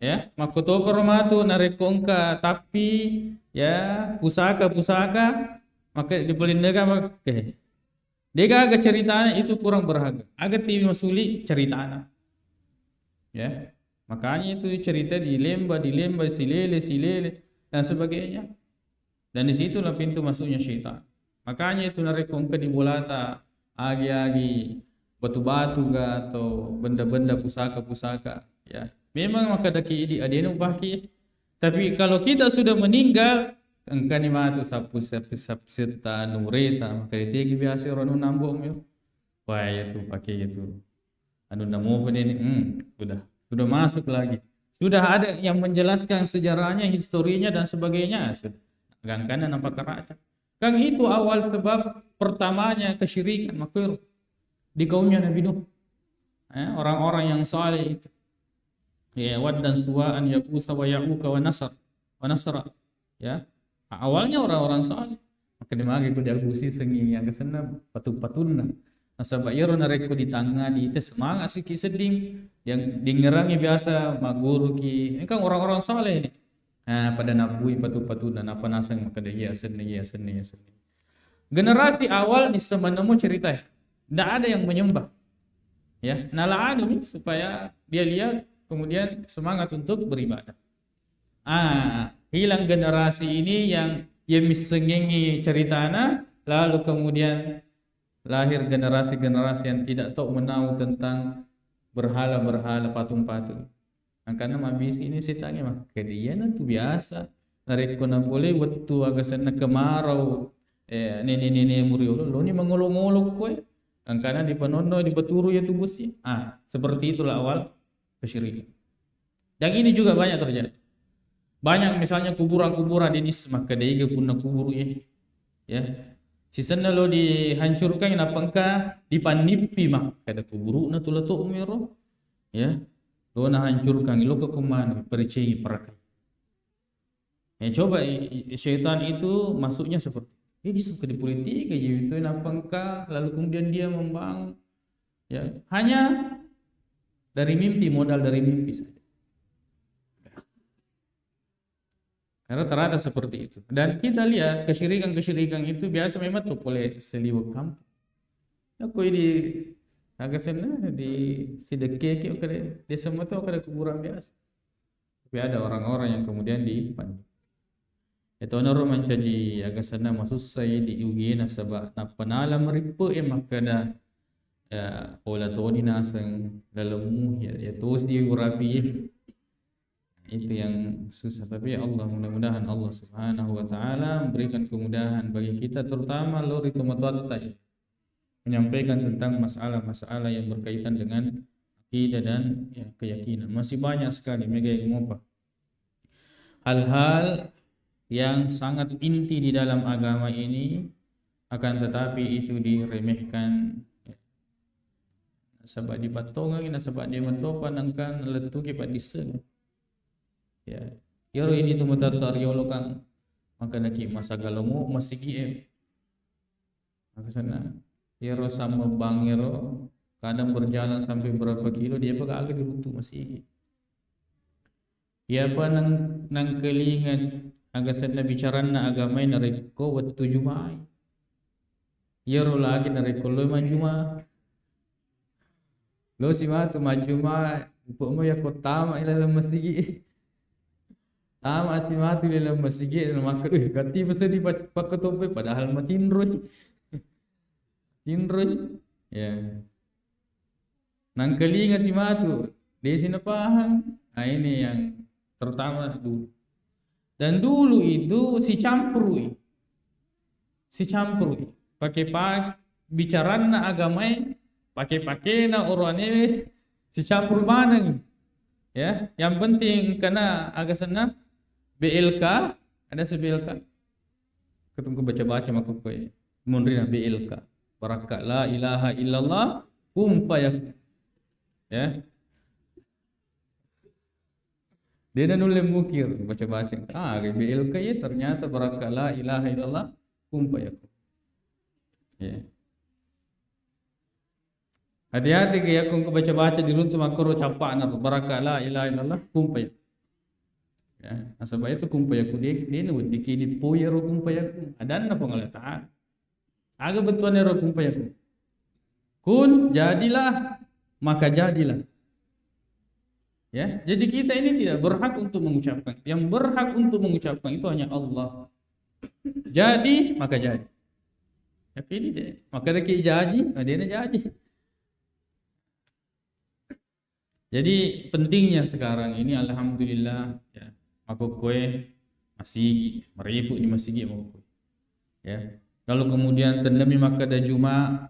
Ya, makkotoparo matu narekko engka tappi, ya, pusaka-pusaka, maka dipolinnega, maka, eh, degaga ceritana itu kurang berharga. Aga tiwi masuli ceritana. Ya. Makanya itu cerita dilemba, dilemba, silele, silele, dan sebagainya. Dan disitulah pintu masuknya syaitan. Makanya itu narekko engka di bolata agi-agi batu-batu ga atau benda-benda pusaka-pusaka, ya. Memang makkadaki idi adena upaki. Tapi kalau kita sudah meninggal, engkani matu sappu-, sappu-, sapsetta, nureta, maka ditegi biasa orang nambok mi. Wah, iya tu, pakai iya tu. Anu, namo apa ini? Hmm, sudah. Sudah masuk lagi. Sudah ada yang menjelaskan sejarahnya, historinya, dan sebagainya. Sudah. Gangkana nampak keraca. Kan itu awal sebab pertamanya kesyirikan, makhluk di kaumnya Nabi Nuh. Ya, orang-orang yang saleh itu. Ya, waddan suwa'an yaghutsa wa ya'uqa wa nasar, wa nasra. Ya. Awalnya orang-orang saleh. Maka dimagi ku diagusi sengi yang kesenna patu-patunna. Nasaba iyaro narekko ditangani te semangat siki sedding. Yang dingerangi biasa maguru ki. Ini kan orang-orang saleh ini. Nah, pada nabui patu-patunna, napa naseng makkeda, "Iya, senni, iya, senni, iya, senni." Generasi awal nisseng manenmo cerita ya. Ndak ada yang menyembah. Ya, nala anu nih supaya dia lihat kemudian semangat untuk beribadah. Ah, hilang generasi ini yang, yang missengengi ceritana, lalu kemudian lahir generasi-generasi yang tidak tahu menau tentang berhala-berhala, patung-patung. Angkana mabisi ini setangnge, makkeda iyana tu biasa. Narekko napolei wettu agasenna kemarau, eh, nene-nene muriolo, loni mangolo-ngolo koe. Angkana dipanonno, dipaturu ya tu bosi. Ah, seperti itulah awal kesyirikan. Dan ini juga banyak terjadi. Banyak misalnya kuburan-kuburan di desa, makkeda iga punna kuburu ya. Ya. Sisenna lo dihancurkan, nappa engka dipannippi, makkeda kuburu'na tu lato mero. Ya. Lo nahancurkan, lo kekumanu, pericengi, parakai. Ya, coba, i-, i-, syaitan itu masuknya seperti, "Eh, bisa ke di politik aja itu, nappa engka, lalu kemudian dia membangun." Ya, hanya dari mimpi, modal dari mimpi saja. Karena ternyata seperti itu. Dan kita lihat kesyirikan-kesyirikan itu biasa memang tuh boleh seliwek kampung. Aku di Agasenna di Sidekke ki, oke deh. Di semua tuh ada kuburan biasa. Tapi ada orang-orang yang kemudian dipanggil. Itu naro mancaji agasenna masussai di ugena, sebab nappa nala merippe e makkeda, ya, ola toni naseng lalemmu, ya, ya tosi urapi. Itu yang susah. Tapi ya Allah, mudah-mudahan Allah Subhanahu wa Ta'ala memberikan kemudahan bagi kita, terutama lo ri tomatoatta, ya, menyampaikan tentang masalah-masalah yang berkaitan dengan akidah dan, ya, keyakinan. Masih banyak sekali, mega yang mopa. Hal-hal yang sangat inti di dalam agama ini, akan tetapi itu diremehkan. Nasaba dipattongengi, nasaba de matopa nengka nalettuki paddisseng. Ya. Iyaro ini tu matatta riolo kan, maka naki masagalomo masigi e. Maka sana, iyaro sammebang ero kadang berjalan sampai berapa kilo, dia apa kagak diruntu masigi. Iyapa nang-, nangkelinga agasenna bicaranna agamai narekko wettu Jumai. Iyaro lagi narekko loi majjuma. Lo si matu majjuma, upama yakko tama ilaleng masigi. Tama si matu ilaleng masigi, makka, "Eh, gatti masa di pak-, pakkatobbe, padahal matinroi." Tinroi. Ya. Nangkelinga si matu, desi napahang. Nah, ini yang terutama dulu. Dan dulu itu sicampurui. Sicampurui. Pakai pa-, bicaranna agamai, pakai-pakena oroanewe, sicampur maneng. Ya, yang penting kena agasenna B L K, ada se B L K. Ketemu baca-baca maka koe. Munrina B L K. Barakka la ilaha illallah, kum fayakun. Ya. Dena nulle mukir, baca-baca. Ah, B L K ya, ternyata barakka la ilaha illallah, kum fayakun. Ya. Hati-hati ke yakko engka baca-baca diruntu makkoro cappa'na ro, barakka la ilaha illallah, kum fayakun. Ya, nasaba itu kum fayakun, de, dena weddikki dipoi ero kum fayakun. Adanna Puang Allah Ta'ala. Aga bettuanna ero kum fayakun? Kun, jadilah, maka jadilah. Ya, jadi kita ini tidak berhak untuk mengucapkan. Yang berhak untuk mengucapkan itu hanya Allah. Jadi, maka jadi. Tapi ini deh, maka ada ki jaji, nah, dia na jaji. Jadi, pentingnya sekarang ini, alhamdulillah, ya, makkokkoe masigi, maripu di masigi makkokkoe. Ya. Lalu kemudian tennemi makkeda Juma,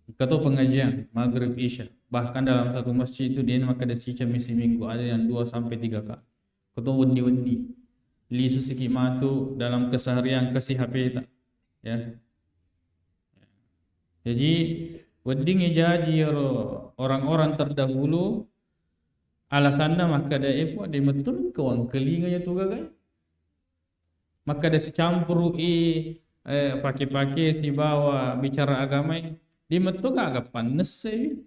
engka to pengajian, Maghrib, Isya. Bahkan dalam satu masjid itu dia makkeda sica misi minggu, ada yang dua sampai tiga kali. Engka to wenni-wenni. Lisu siki matu dalam keseharian kasi H P ta. Ya. Jadi, weddingngi jaji ero orang-orang terdahulu, alasanna makkeda, "Eh, Puang, de mettu engka wangkelinga ya tu gagai." Makkeda sicampurui, eh, pake-pake sibawa bicara agamai, de mettu gaga pannessei.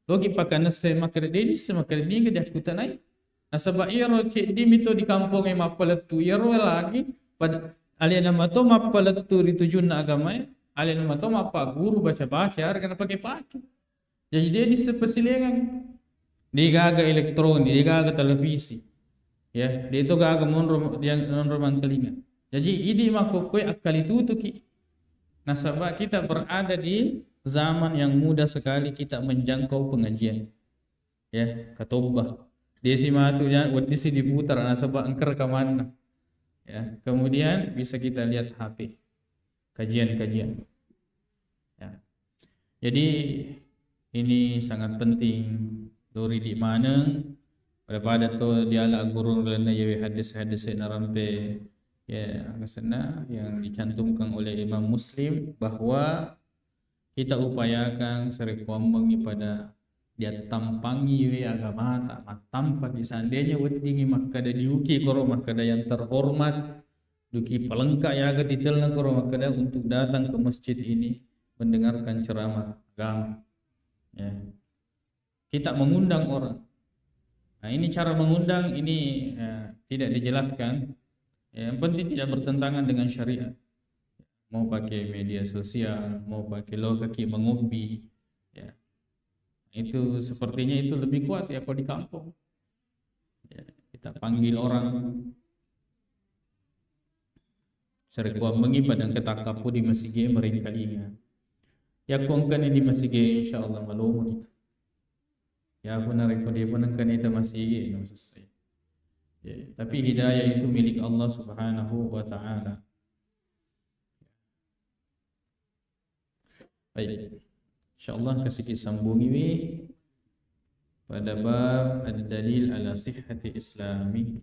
Loki pakanesse makkeda, de disse makkeda, niga diakkutanai? Nasaba iyaro ceddi mito di kampongnge mappalettu, iyaro lagi pad-, alena mato mappalettu ri tujunna agamae, alena mato mappagguru baca-baca, arega napake-pake. Jadi de disse pasilengang. De gaga elektronik, de gaga televisi. Ya, de to gaga monro, dia monro mangkelinga. Jadi idi makkokkoe akkalitutuki. Nasaba kita berada di zaman yang mudah sekali kita menjangkau pengajian. Ya, katobba. Desi matu ya, weddisi diputar nasaba engka rekamanna. Ya, kemudian bisa kita lihat H P. Kajian-kajian. Ya. Jadi ini sangat penting, lori di maneng, pada-pada to diala guru lainna yawe hadis-hadis narampe, ya, kesena yang dicantumkan oleh Imam Muslim bahwa kita upayakan sarekkoammengngi pada diattampangi we agamata, mattampaki. Seandainya weddingi makkeda diuki koro makkeda yang terhormat, duki pelengkap yaga titelna koro makkeda untuk datang ke masjid ini mendengarkan ceramah agama. Ya. Kita mengundang orang. Nah, ini cara mengundang ini, eh, tidak dijelaskan. Ya, yang penting tidak bertentangan dengan syariat. Mau pakai media sosial, mau pakai lokaki mengopi, ya. Itu sepertinya itu lebih kuat ya kalau di kampung. Ya, kita panggil orang. Sarekkuammengngi pada engka takkappo di masigi maringkalinga. Yakko engkani di masigi, insya Allah malomoni tu. Ya, pun narekko dia pun engkani ta masigi, no selesai. Ya, tapi hidayah itu milik Allah Subhanahu wa Ta'ala. Baik. Insya Allah kasiki sambungiwi pada bab ad-dalil ala sihhati islami.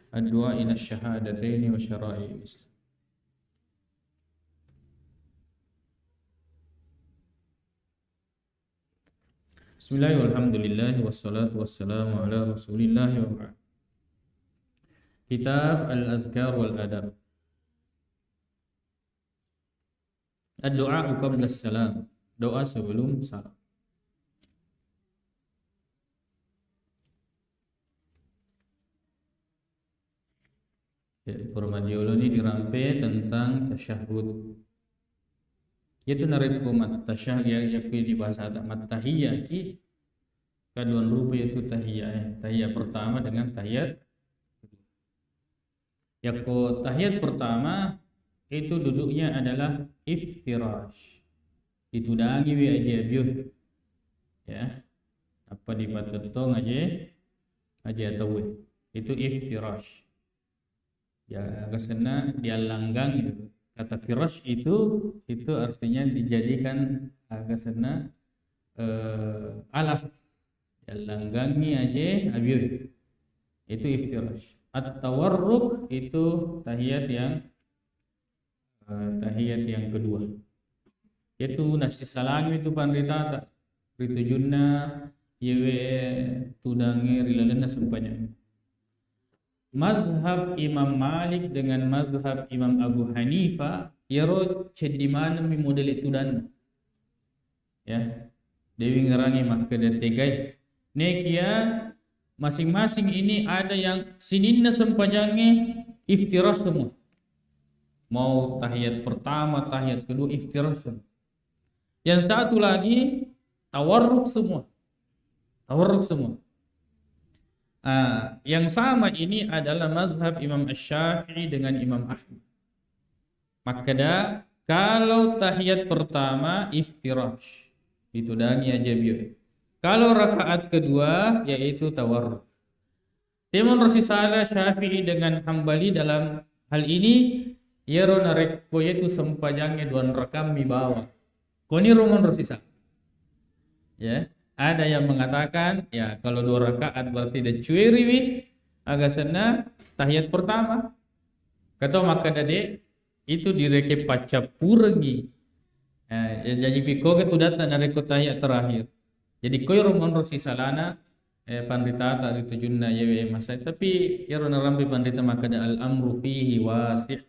Ad-du'a ila syahadataini wa syara'i islam. Bismillah, walhamdulillah, wassalatu wassalamu ala rasulillah wa ba'd. Kitab Al-Adhkar wal Adab. Ad-du'a qabla salam. Doa sebelum salam. Ya, pura madiolo ni dirampe tentang tasyahud. Itu narekko mattasyah-, ya, ya, kui di bahasa Arab, mattahiyaki, kaduan rupa itu tahiyat, eh. Tahiyat pertama dengan tahiyat kedua. Yakko tahiyat pertama itu duduknya adalah iftirash. Ditudangi wi aje abio. Ya. Apa dipatettong aje, aje atawe. Itu iftirash. Ya, agasenna diallanggang itu. Kata firash itu, itu artinya dijadikan agasenna, eh, alas. Diallanggangi aje abio. Itu iftirash. At-tawarruk itu tahiyat yang, eh, tahiyat yang kedua. Itu nasisalangi itu panritata. Ritujunna yewe tudange ri lalenna sempajang. Mazhab Imam Malik dengan mazhab Imam Abu Hanifah, iyaro ceddi maneng mi model tudanna. Ya, dewi ngerangi makkeda tegai. Nekia masing-masing ini ada yang sininna sempajangnge iftirash semua. Mau tahiyat pertama, tahiyat kedua iftirash semua. Yang satu lagi tawarruk semua. Tawarruk semua. Ah, yang sama ini adalah mazhab Imam Asy-Syafi'i dengan Imam Ahmad. Makkeda, kalau tahiyat pertama iftirash, ditudangi aja bio. Kalau rakaat kedua yaitu tawarruk. Temonro sisala Syafi'i dengan Hambali dalam hal ini, iyaro narekko yetu sempajangnge dua rakaat mi bawang. Koniro monro sisa. Ya, ada yang mengatakan, ya, kalau dua rakaat berarti decueriwi, agasenna tahiyat pertama. Kato makkeda de, itu direke paccappurengi. Eh, ya, jaji pikkoga tudatta narekko tahiyat terakhir. Jadi koiro monro sisalana, eh, panritata ritujunna yewe masai. Tapi iyaro narampe panrita makkeda al-amru fihi wasi'.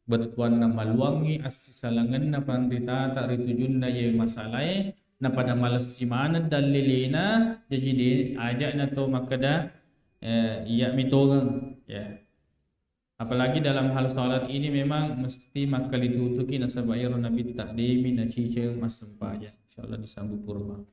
Bettuanna maluangngi assisalangenna panritata ritujunna yewe masalae, napada malessi maneng dallelena, jaji de aja na to makkeda, eh, iya mitongeng, ya. Apalagi dalam hal salat ini memang mesti makkalitutuki nasaba iyaro Nabitta demi naciceng massempajang. Insyaallah disambung purba.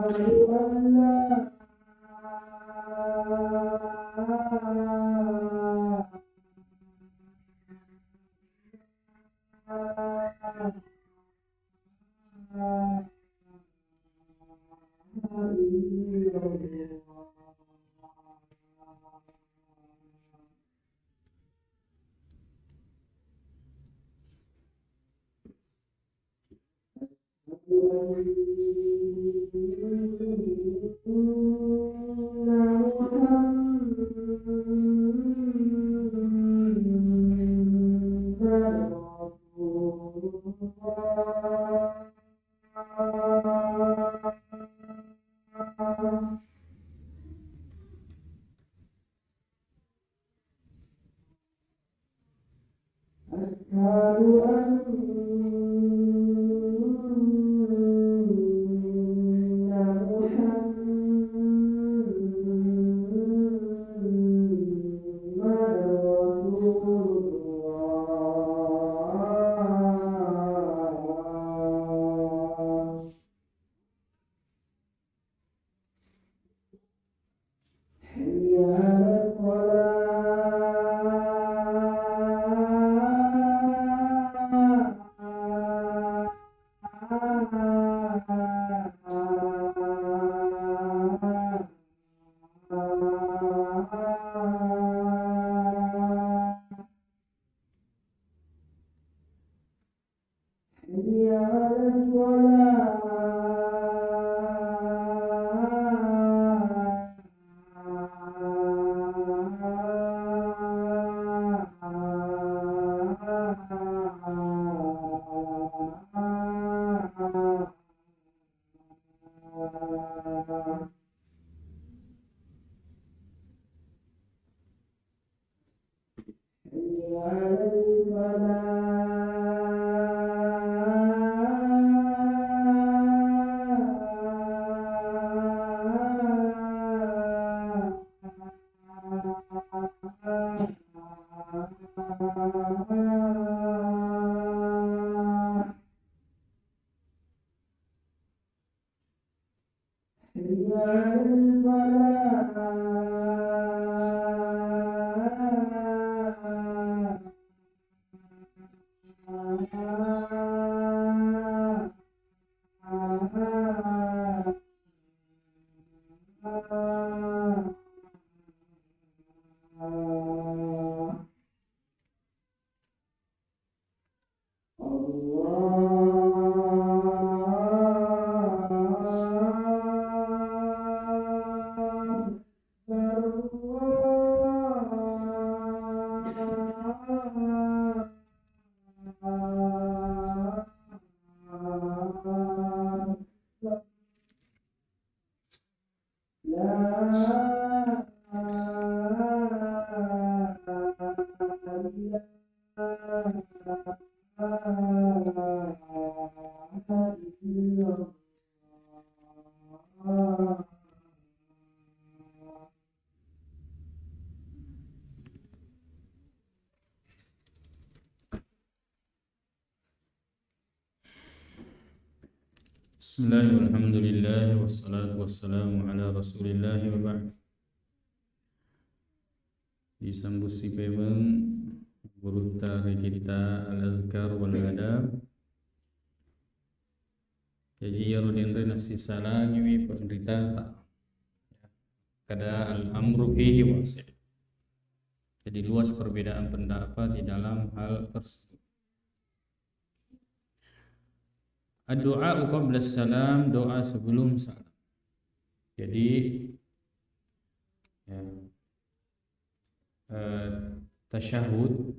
أشهد أن لا إله إلا الله. أشهد أن محمدا رسول الله. حي على الصلاة. حي على الصلاة. حي على الفلاح. حي على الفلاح. الله أكبر، الله أكبر. لا إله إلا الله. Bismillah, walhamdulillah, wassalatu wassalamu ala Rasulillah, wa ba'd. Disambussi pemeng gurutta ri kitta Al-Azkar wal Adab. Jaji, iyaro denre nassisalangiwi penritata. Kada al-amru fihi wasi'. Jadi, luas perbedaan pendapat di dalam hal tersebut. Ad-du'a qabla salam, doa sebelum salam. Jadi, ya, eh, tasyahud,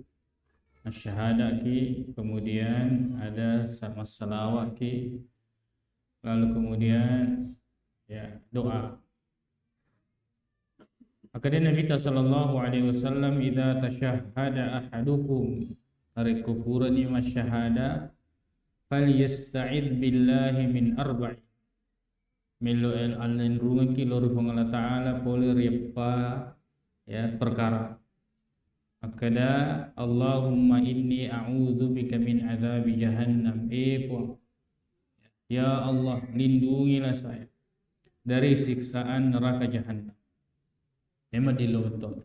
asyhadaki, kemudian ada sama salawaki, lalu kemudian, ya, doa. Akkeda Nabitta sallallahu alaihi wasallam, "Idza tasyahhada ahadukum," narekko purani masyahada, "falyasta'id billahi min arba'in." Mello el-, allenrungekki lao ri Puang Allah Ta'ala pole ri eppa, ya, perkara. Akkeda, "Allahumma inni a'udzubika min adzabi jahannam." Eh, Puang, ya Allah, lindungilah saya dari siksaan neraka jahannam. Memang di lo betul.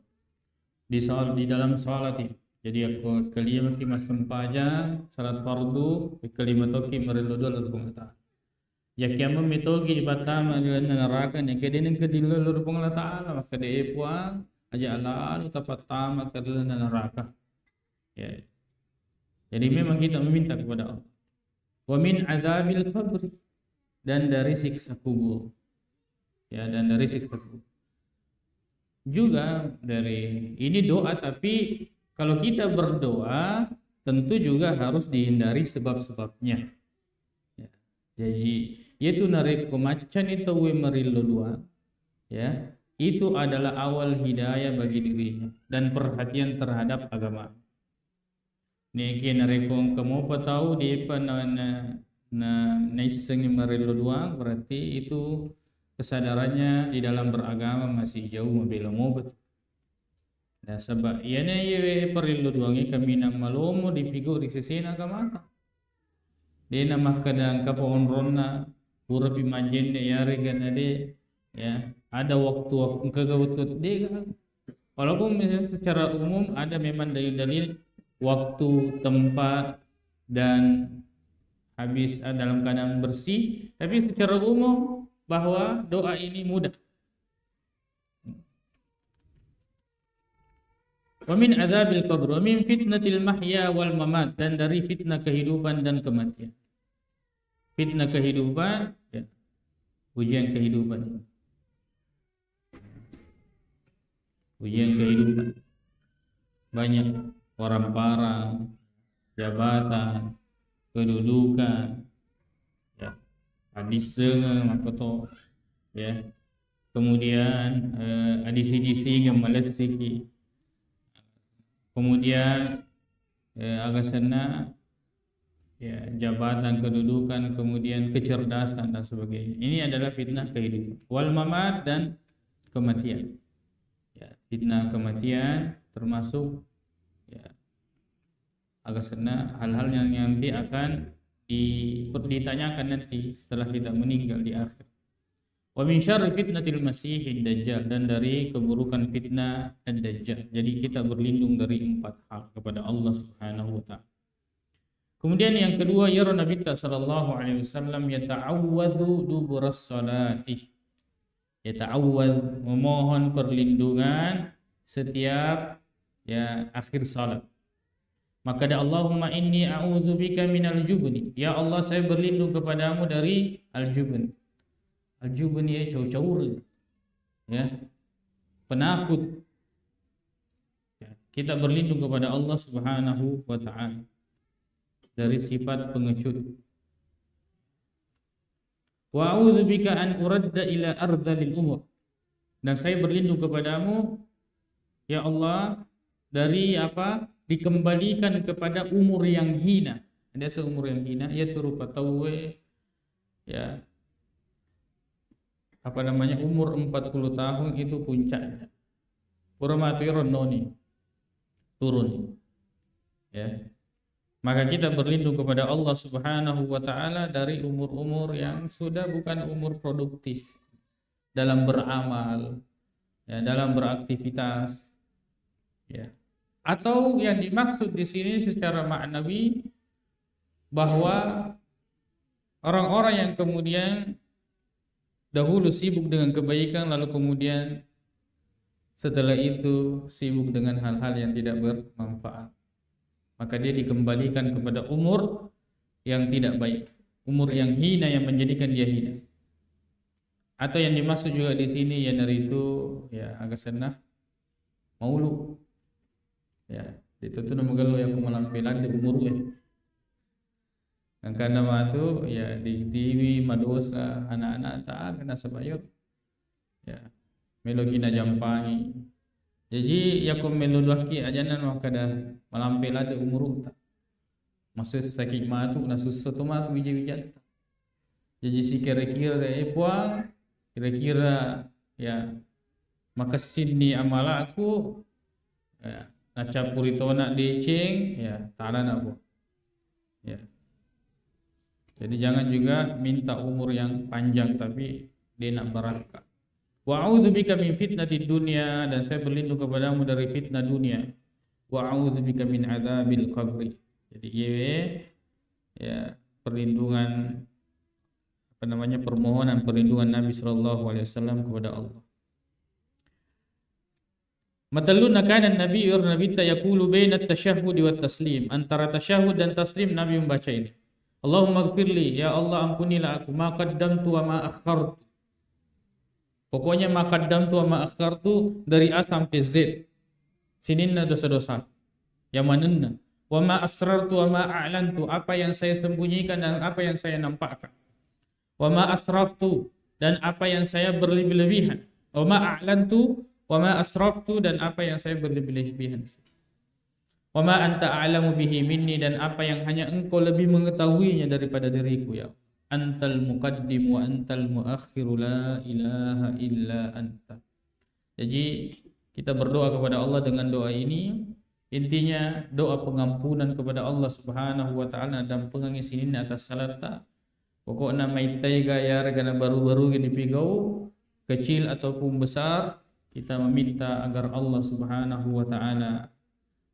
Di sal-, di dalam salat ini. Jadi, akko kelima ki massempajang, salat fardu, kelima toki marillo dua lao ri Puang Allah Ta'ala. Yakiameng metogi dipattama ri lalenna neraka, neke de nengka dillo lao ri Puang Allah Ta'ala, makkeda, "E Puang, aja lalu tapattama ke ri lalenna neraka." Ya. Jadi, memang kita meminta kepada Allah. Wa min adzabil qabri, dan dari siksa kubur. Ya, dan dari siksa kubur. Juga dari, ini doa, tapi kalau kita berdoa, tentu juga harus dihindari sebab-sebabnya. Ya. Jaji, yaitu narekko maccani tauwe marillo dua, ya, itu adalah awal hidayah bagi dirinya dan perhatian terhadap agama. Neke narekko engka mopa tau depa na, na, na, naissengi marillo dua, berarti itu kesadarannya di dalam beragama masih jauh, mabela mopa tu. Nasaba iyana iyewe parillo duangnge kaminang malomo dipigau ri sesena agamata. Dena makkeda engka pa onronna, purapi majjenne yarega na de, ya, ada waktu, wak-, engkaga wettu, dega. Walaupun misalnya secara umum ada memang dalil-dalil waktu, tempat, dan habis, eh, dalam keadaan bersih, tapi secara umum bahwa doa ini mudah. Wa min adzabil qabr, wa min fitnatil mahya wal mamat, dan dari fitnah kehidupan dan kematian. Fitnah kehidupan, ya, ujian kehidupan. Ujian kehidupan. Banyak orang parang, jabatan, kedudukan, ya, adissengeng, makkoto, ya. Kemudian, eh, adisi-disingeng, malessiki. Kemudian, eh, agasenna, ya, jabatan, kedudukan, kemudian kecerdasan dan sebagainya. Ini adalah fitnah kehidupan. Wal mamat, dan kematian. Ya, fitnah kematian termasuk, ya, agasenna hal-hal yang nanti akan di-, ditanyakan nanti setelah kita meninggal di akhir. Wa min syarri fitnatil masihid dajjal, dan dari keburukan fitnah ad-dajjal. Jadi kita berlindung dari empat hal kepada Allah Subhanahu wa Ta'ala. Kemudian yang kedua, ya Nabi sallallahu alaihi wasallam yata'awwadzu duburas salati. Yata'awwadz, memohon perlindungan setiap, ya, akhir salat. Maka ada, "Allahumma inni a'udzubika minal jubni." Ya Allah, saya berlindung kepadamu dari al-jubn. Al-jubn ya, cau-caur. Ya. Penakut. Ya, kita berlindung kepada Allah Subhanahu wa Ta'ala dari sifat pengecut. "Wa a'udzubika an uradda ila ardhalil umur." Dan saya berlindung kepadamu, ya Allah, dari apa? Dikembalikan kepada umur yang hina. Ada seumur yang hina, ya, rupa tauwe, ya, apa namanya, umur empat puluh tahun itu puncaknya. Pura matu iro noni turun. Ya. Maka kita berlindung kepada Allah Subhanahu wa Ta'ala dari umur-umur yang sudah bukan umur produktif dalam beramal, ya, dalam beraktivitas, ya. Atau yang dimaksud di sini secara maknawi bahwa orang-orang yang kemudian dahulu sibuk dengan kebaikan, lalu kemudian setelah itu sibuk dengan hal-hal yang tidak bermanfaat, maka dia dikembalikan kepada umur yang tidak baik, umur yang hina yang menjadikan dia hina. Atau yang dimaksud juga di sini, ya, naritu, ya, agasenna maulu. Ya, itu tu namagello yakko malampe ladde umuru e. Engkana matu, ya, ditiwi madosa anak-anak ta aga nasaba iyaro. Ya, meloki najampangi. Jaji, yakko melo duakki ajanna makkeda malampe ladde umuru'ta. Masessaki matu, nasussa to matu wija-wijatta. Jaji, sikira-kira, eh, Puang, kira-kira, ya, makessinni amalakku, ya, nacappuri tona deceng, ya, tanana, Puang. Ya. Jadi, jangan juga minta umur yang panjang, tapi de' nabbarakka. Wa a'udzubika min fitnatid dunya, dan saya berlindung kepadamu dari fitnah dunia. Wa a'udzubika min adzabil qabri. Jadi, iye, ya, perlindungan, apa namanya, permohonan perlindungan Nabi sallallahu alaihi wasallam kepada Allah. Matellunna, kana Nabi, iyaro Nabitta, yaqulu bainat tasyahhudi wat taslim, antara tasyahhud dan taslim Nabi membaca ini. Allahumma gfirli, ya Allah, ampunilah aku, ma qaddamtu wa ma akhartu. Pokoknya ma qaddamtu wa ma akhartu, dari A sampai Z. Sininna dosa-dosa. Yang manenna. Wa ma asrartu wa ma a'lantu, apa yang saya sembunyikan dan apa yang saya nampakkan. Wa ma asraftu, dan apa yang saya berlebih-lebihan. Wa ma a'lantu, wa ma asraftu, dan apa yang saya berlebih-lebihan. Wa ma anta a'lamu bihi minni, dan apa yang hanya engkau lebih mengetahuinya daripada diriku, ya. Antal muqaddim wa antal muakhiru la ilaha illa anta. Jadi, kita berdoa kepada Allah dengan doa ini. Intinya, doa pengampunan kepada Allah Subhanahu wa Ta'ala, naddampengengngi sininna atas salatta. Pokokna, maittai ga yarega na baru-baru dipigau, kecil ataupun besar, kita meminta agar Allah Subhanahu wa Ta'ala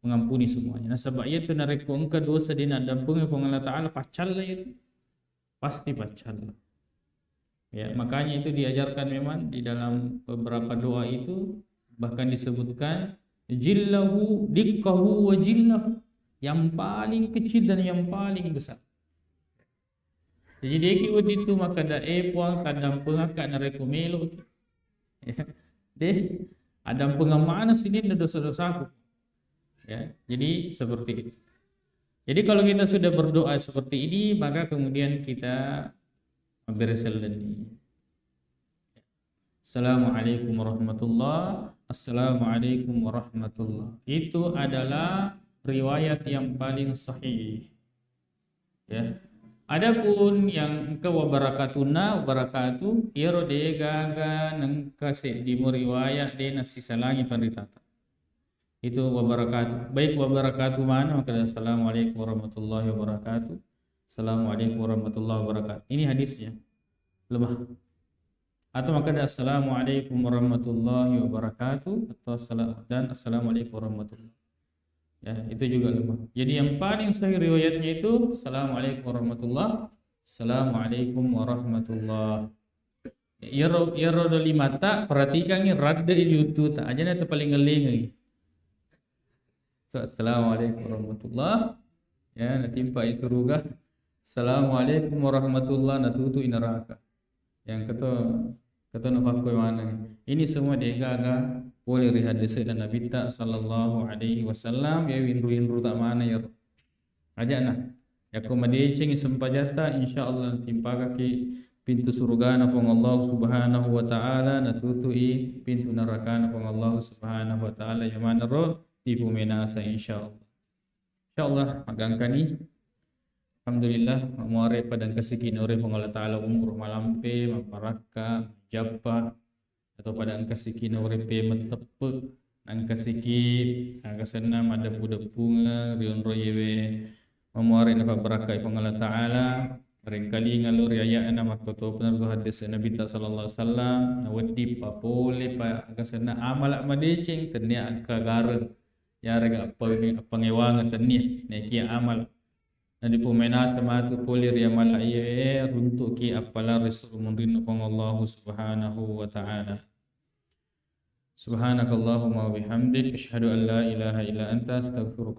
mengampuni semuanya. Nasaba iyatu narekko engka dosa de' naddampengengngi Puang Allah Ta'ala, paccalla itu. Pasti paccalla. Ya, makanya itu diajarkan memang di dalam beberapa doa itu, bahkan disebutkan jillahu dikkahu wa jillahu, yang paling kecil dan yang paling besar. Jadi, de'ki wedding tu makkeda, "Eh, Puang, taddampengakka narekko meloki." Ya. De', addampengeng maneng sininna dosa-dosaku. Ya, jadi seperti itu. Jadi, kalau kita sudah berdoa seperti ini, maka kemudian kita beres lenni. Assalamualaikum warahmatullah. Assalamualaikum warahmatullah. Itu adalah riwayat yang paling sahih. Ya. Adapun yang engka wabarakatuhna, wabarakatuh, iyaro de'gaga nengka seddi mo riwayat de' nassisalangi panritata. Itu wabarakatuh. Baik wabarakatuh mana, maka assalamualaikum warahmatullahi wabarakatuh. Assalamualaikum warahmatullahi wabarakatuh. Ini hadisnya. Lemah. Atau maka ada assalamualaikum warahmatullahi wabarakatuh, atau assala-, dan assalamualaikum warahmatullahi. Ya, itu juga lemah. Jadi yang paling sahih riwayatnya itu assalamualaikum warahmatullah, assalamualaikum warahmatullah. Iyaro, iyaro do limata, perhatikangi radde juttuta. Ajana itu paling ngelingi. So, assalamualaikum warahmatullah. Ya, natimpa i suruga. Assalamualaikum warahmatullah, natutu i neraka. Yang keto, keto napakkoi maneng. Ini semua de'gaga pole ri hadis dan Nabitta sallallahu alaihi wasallam, ya, winru-winru tak mana ya. Ajana. Yakko madecengi sempajatta, insyaallah natimpakaki pintu surgana Puang Allah Subhanahu wa Ta'ala, natutui pintu nerakana Puang Allah Subhanahu wa Ta'ala, yang mana ro dipumenasa, insyaallah. Insyaallah, magangkani. Alhamdulillah, muare pada engkasiki naure Puang Allah Ta'ala umur malampe, mabarakka, jappa, atau pada engkasiki naure pemeng teppe, engkasiki agasenna madeppu-deppungeng ri onrong yewe, mamuare napabbarakkai Puang Allah Ta'ala, rengkalinga lo ri aya'na, makkotopana ro hadis Nabitta sallallahu alaihi wasallam, nawedding papole pa agasenna amala madeceng, tennia engka gareng, yarega appange-, appangewangeng tennia, naekia amala. Nadipumenasa matu pole ri amala iyae, runtuki appalang ri suru munrinna Puang Allahu Subhanahu wa Ta'ala. Subhanakallahumma wa bihamdik, asyhadu an la ilaha illa anta, astaghfiruka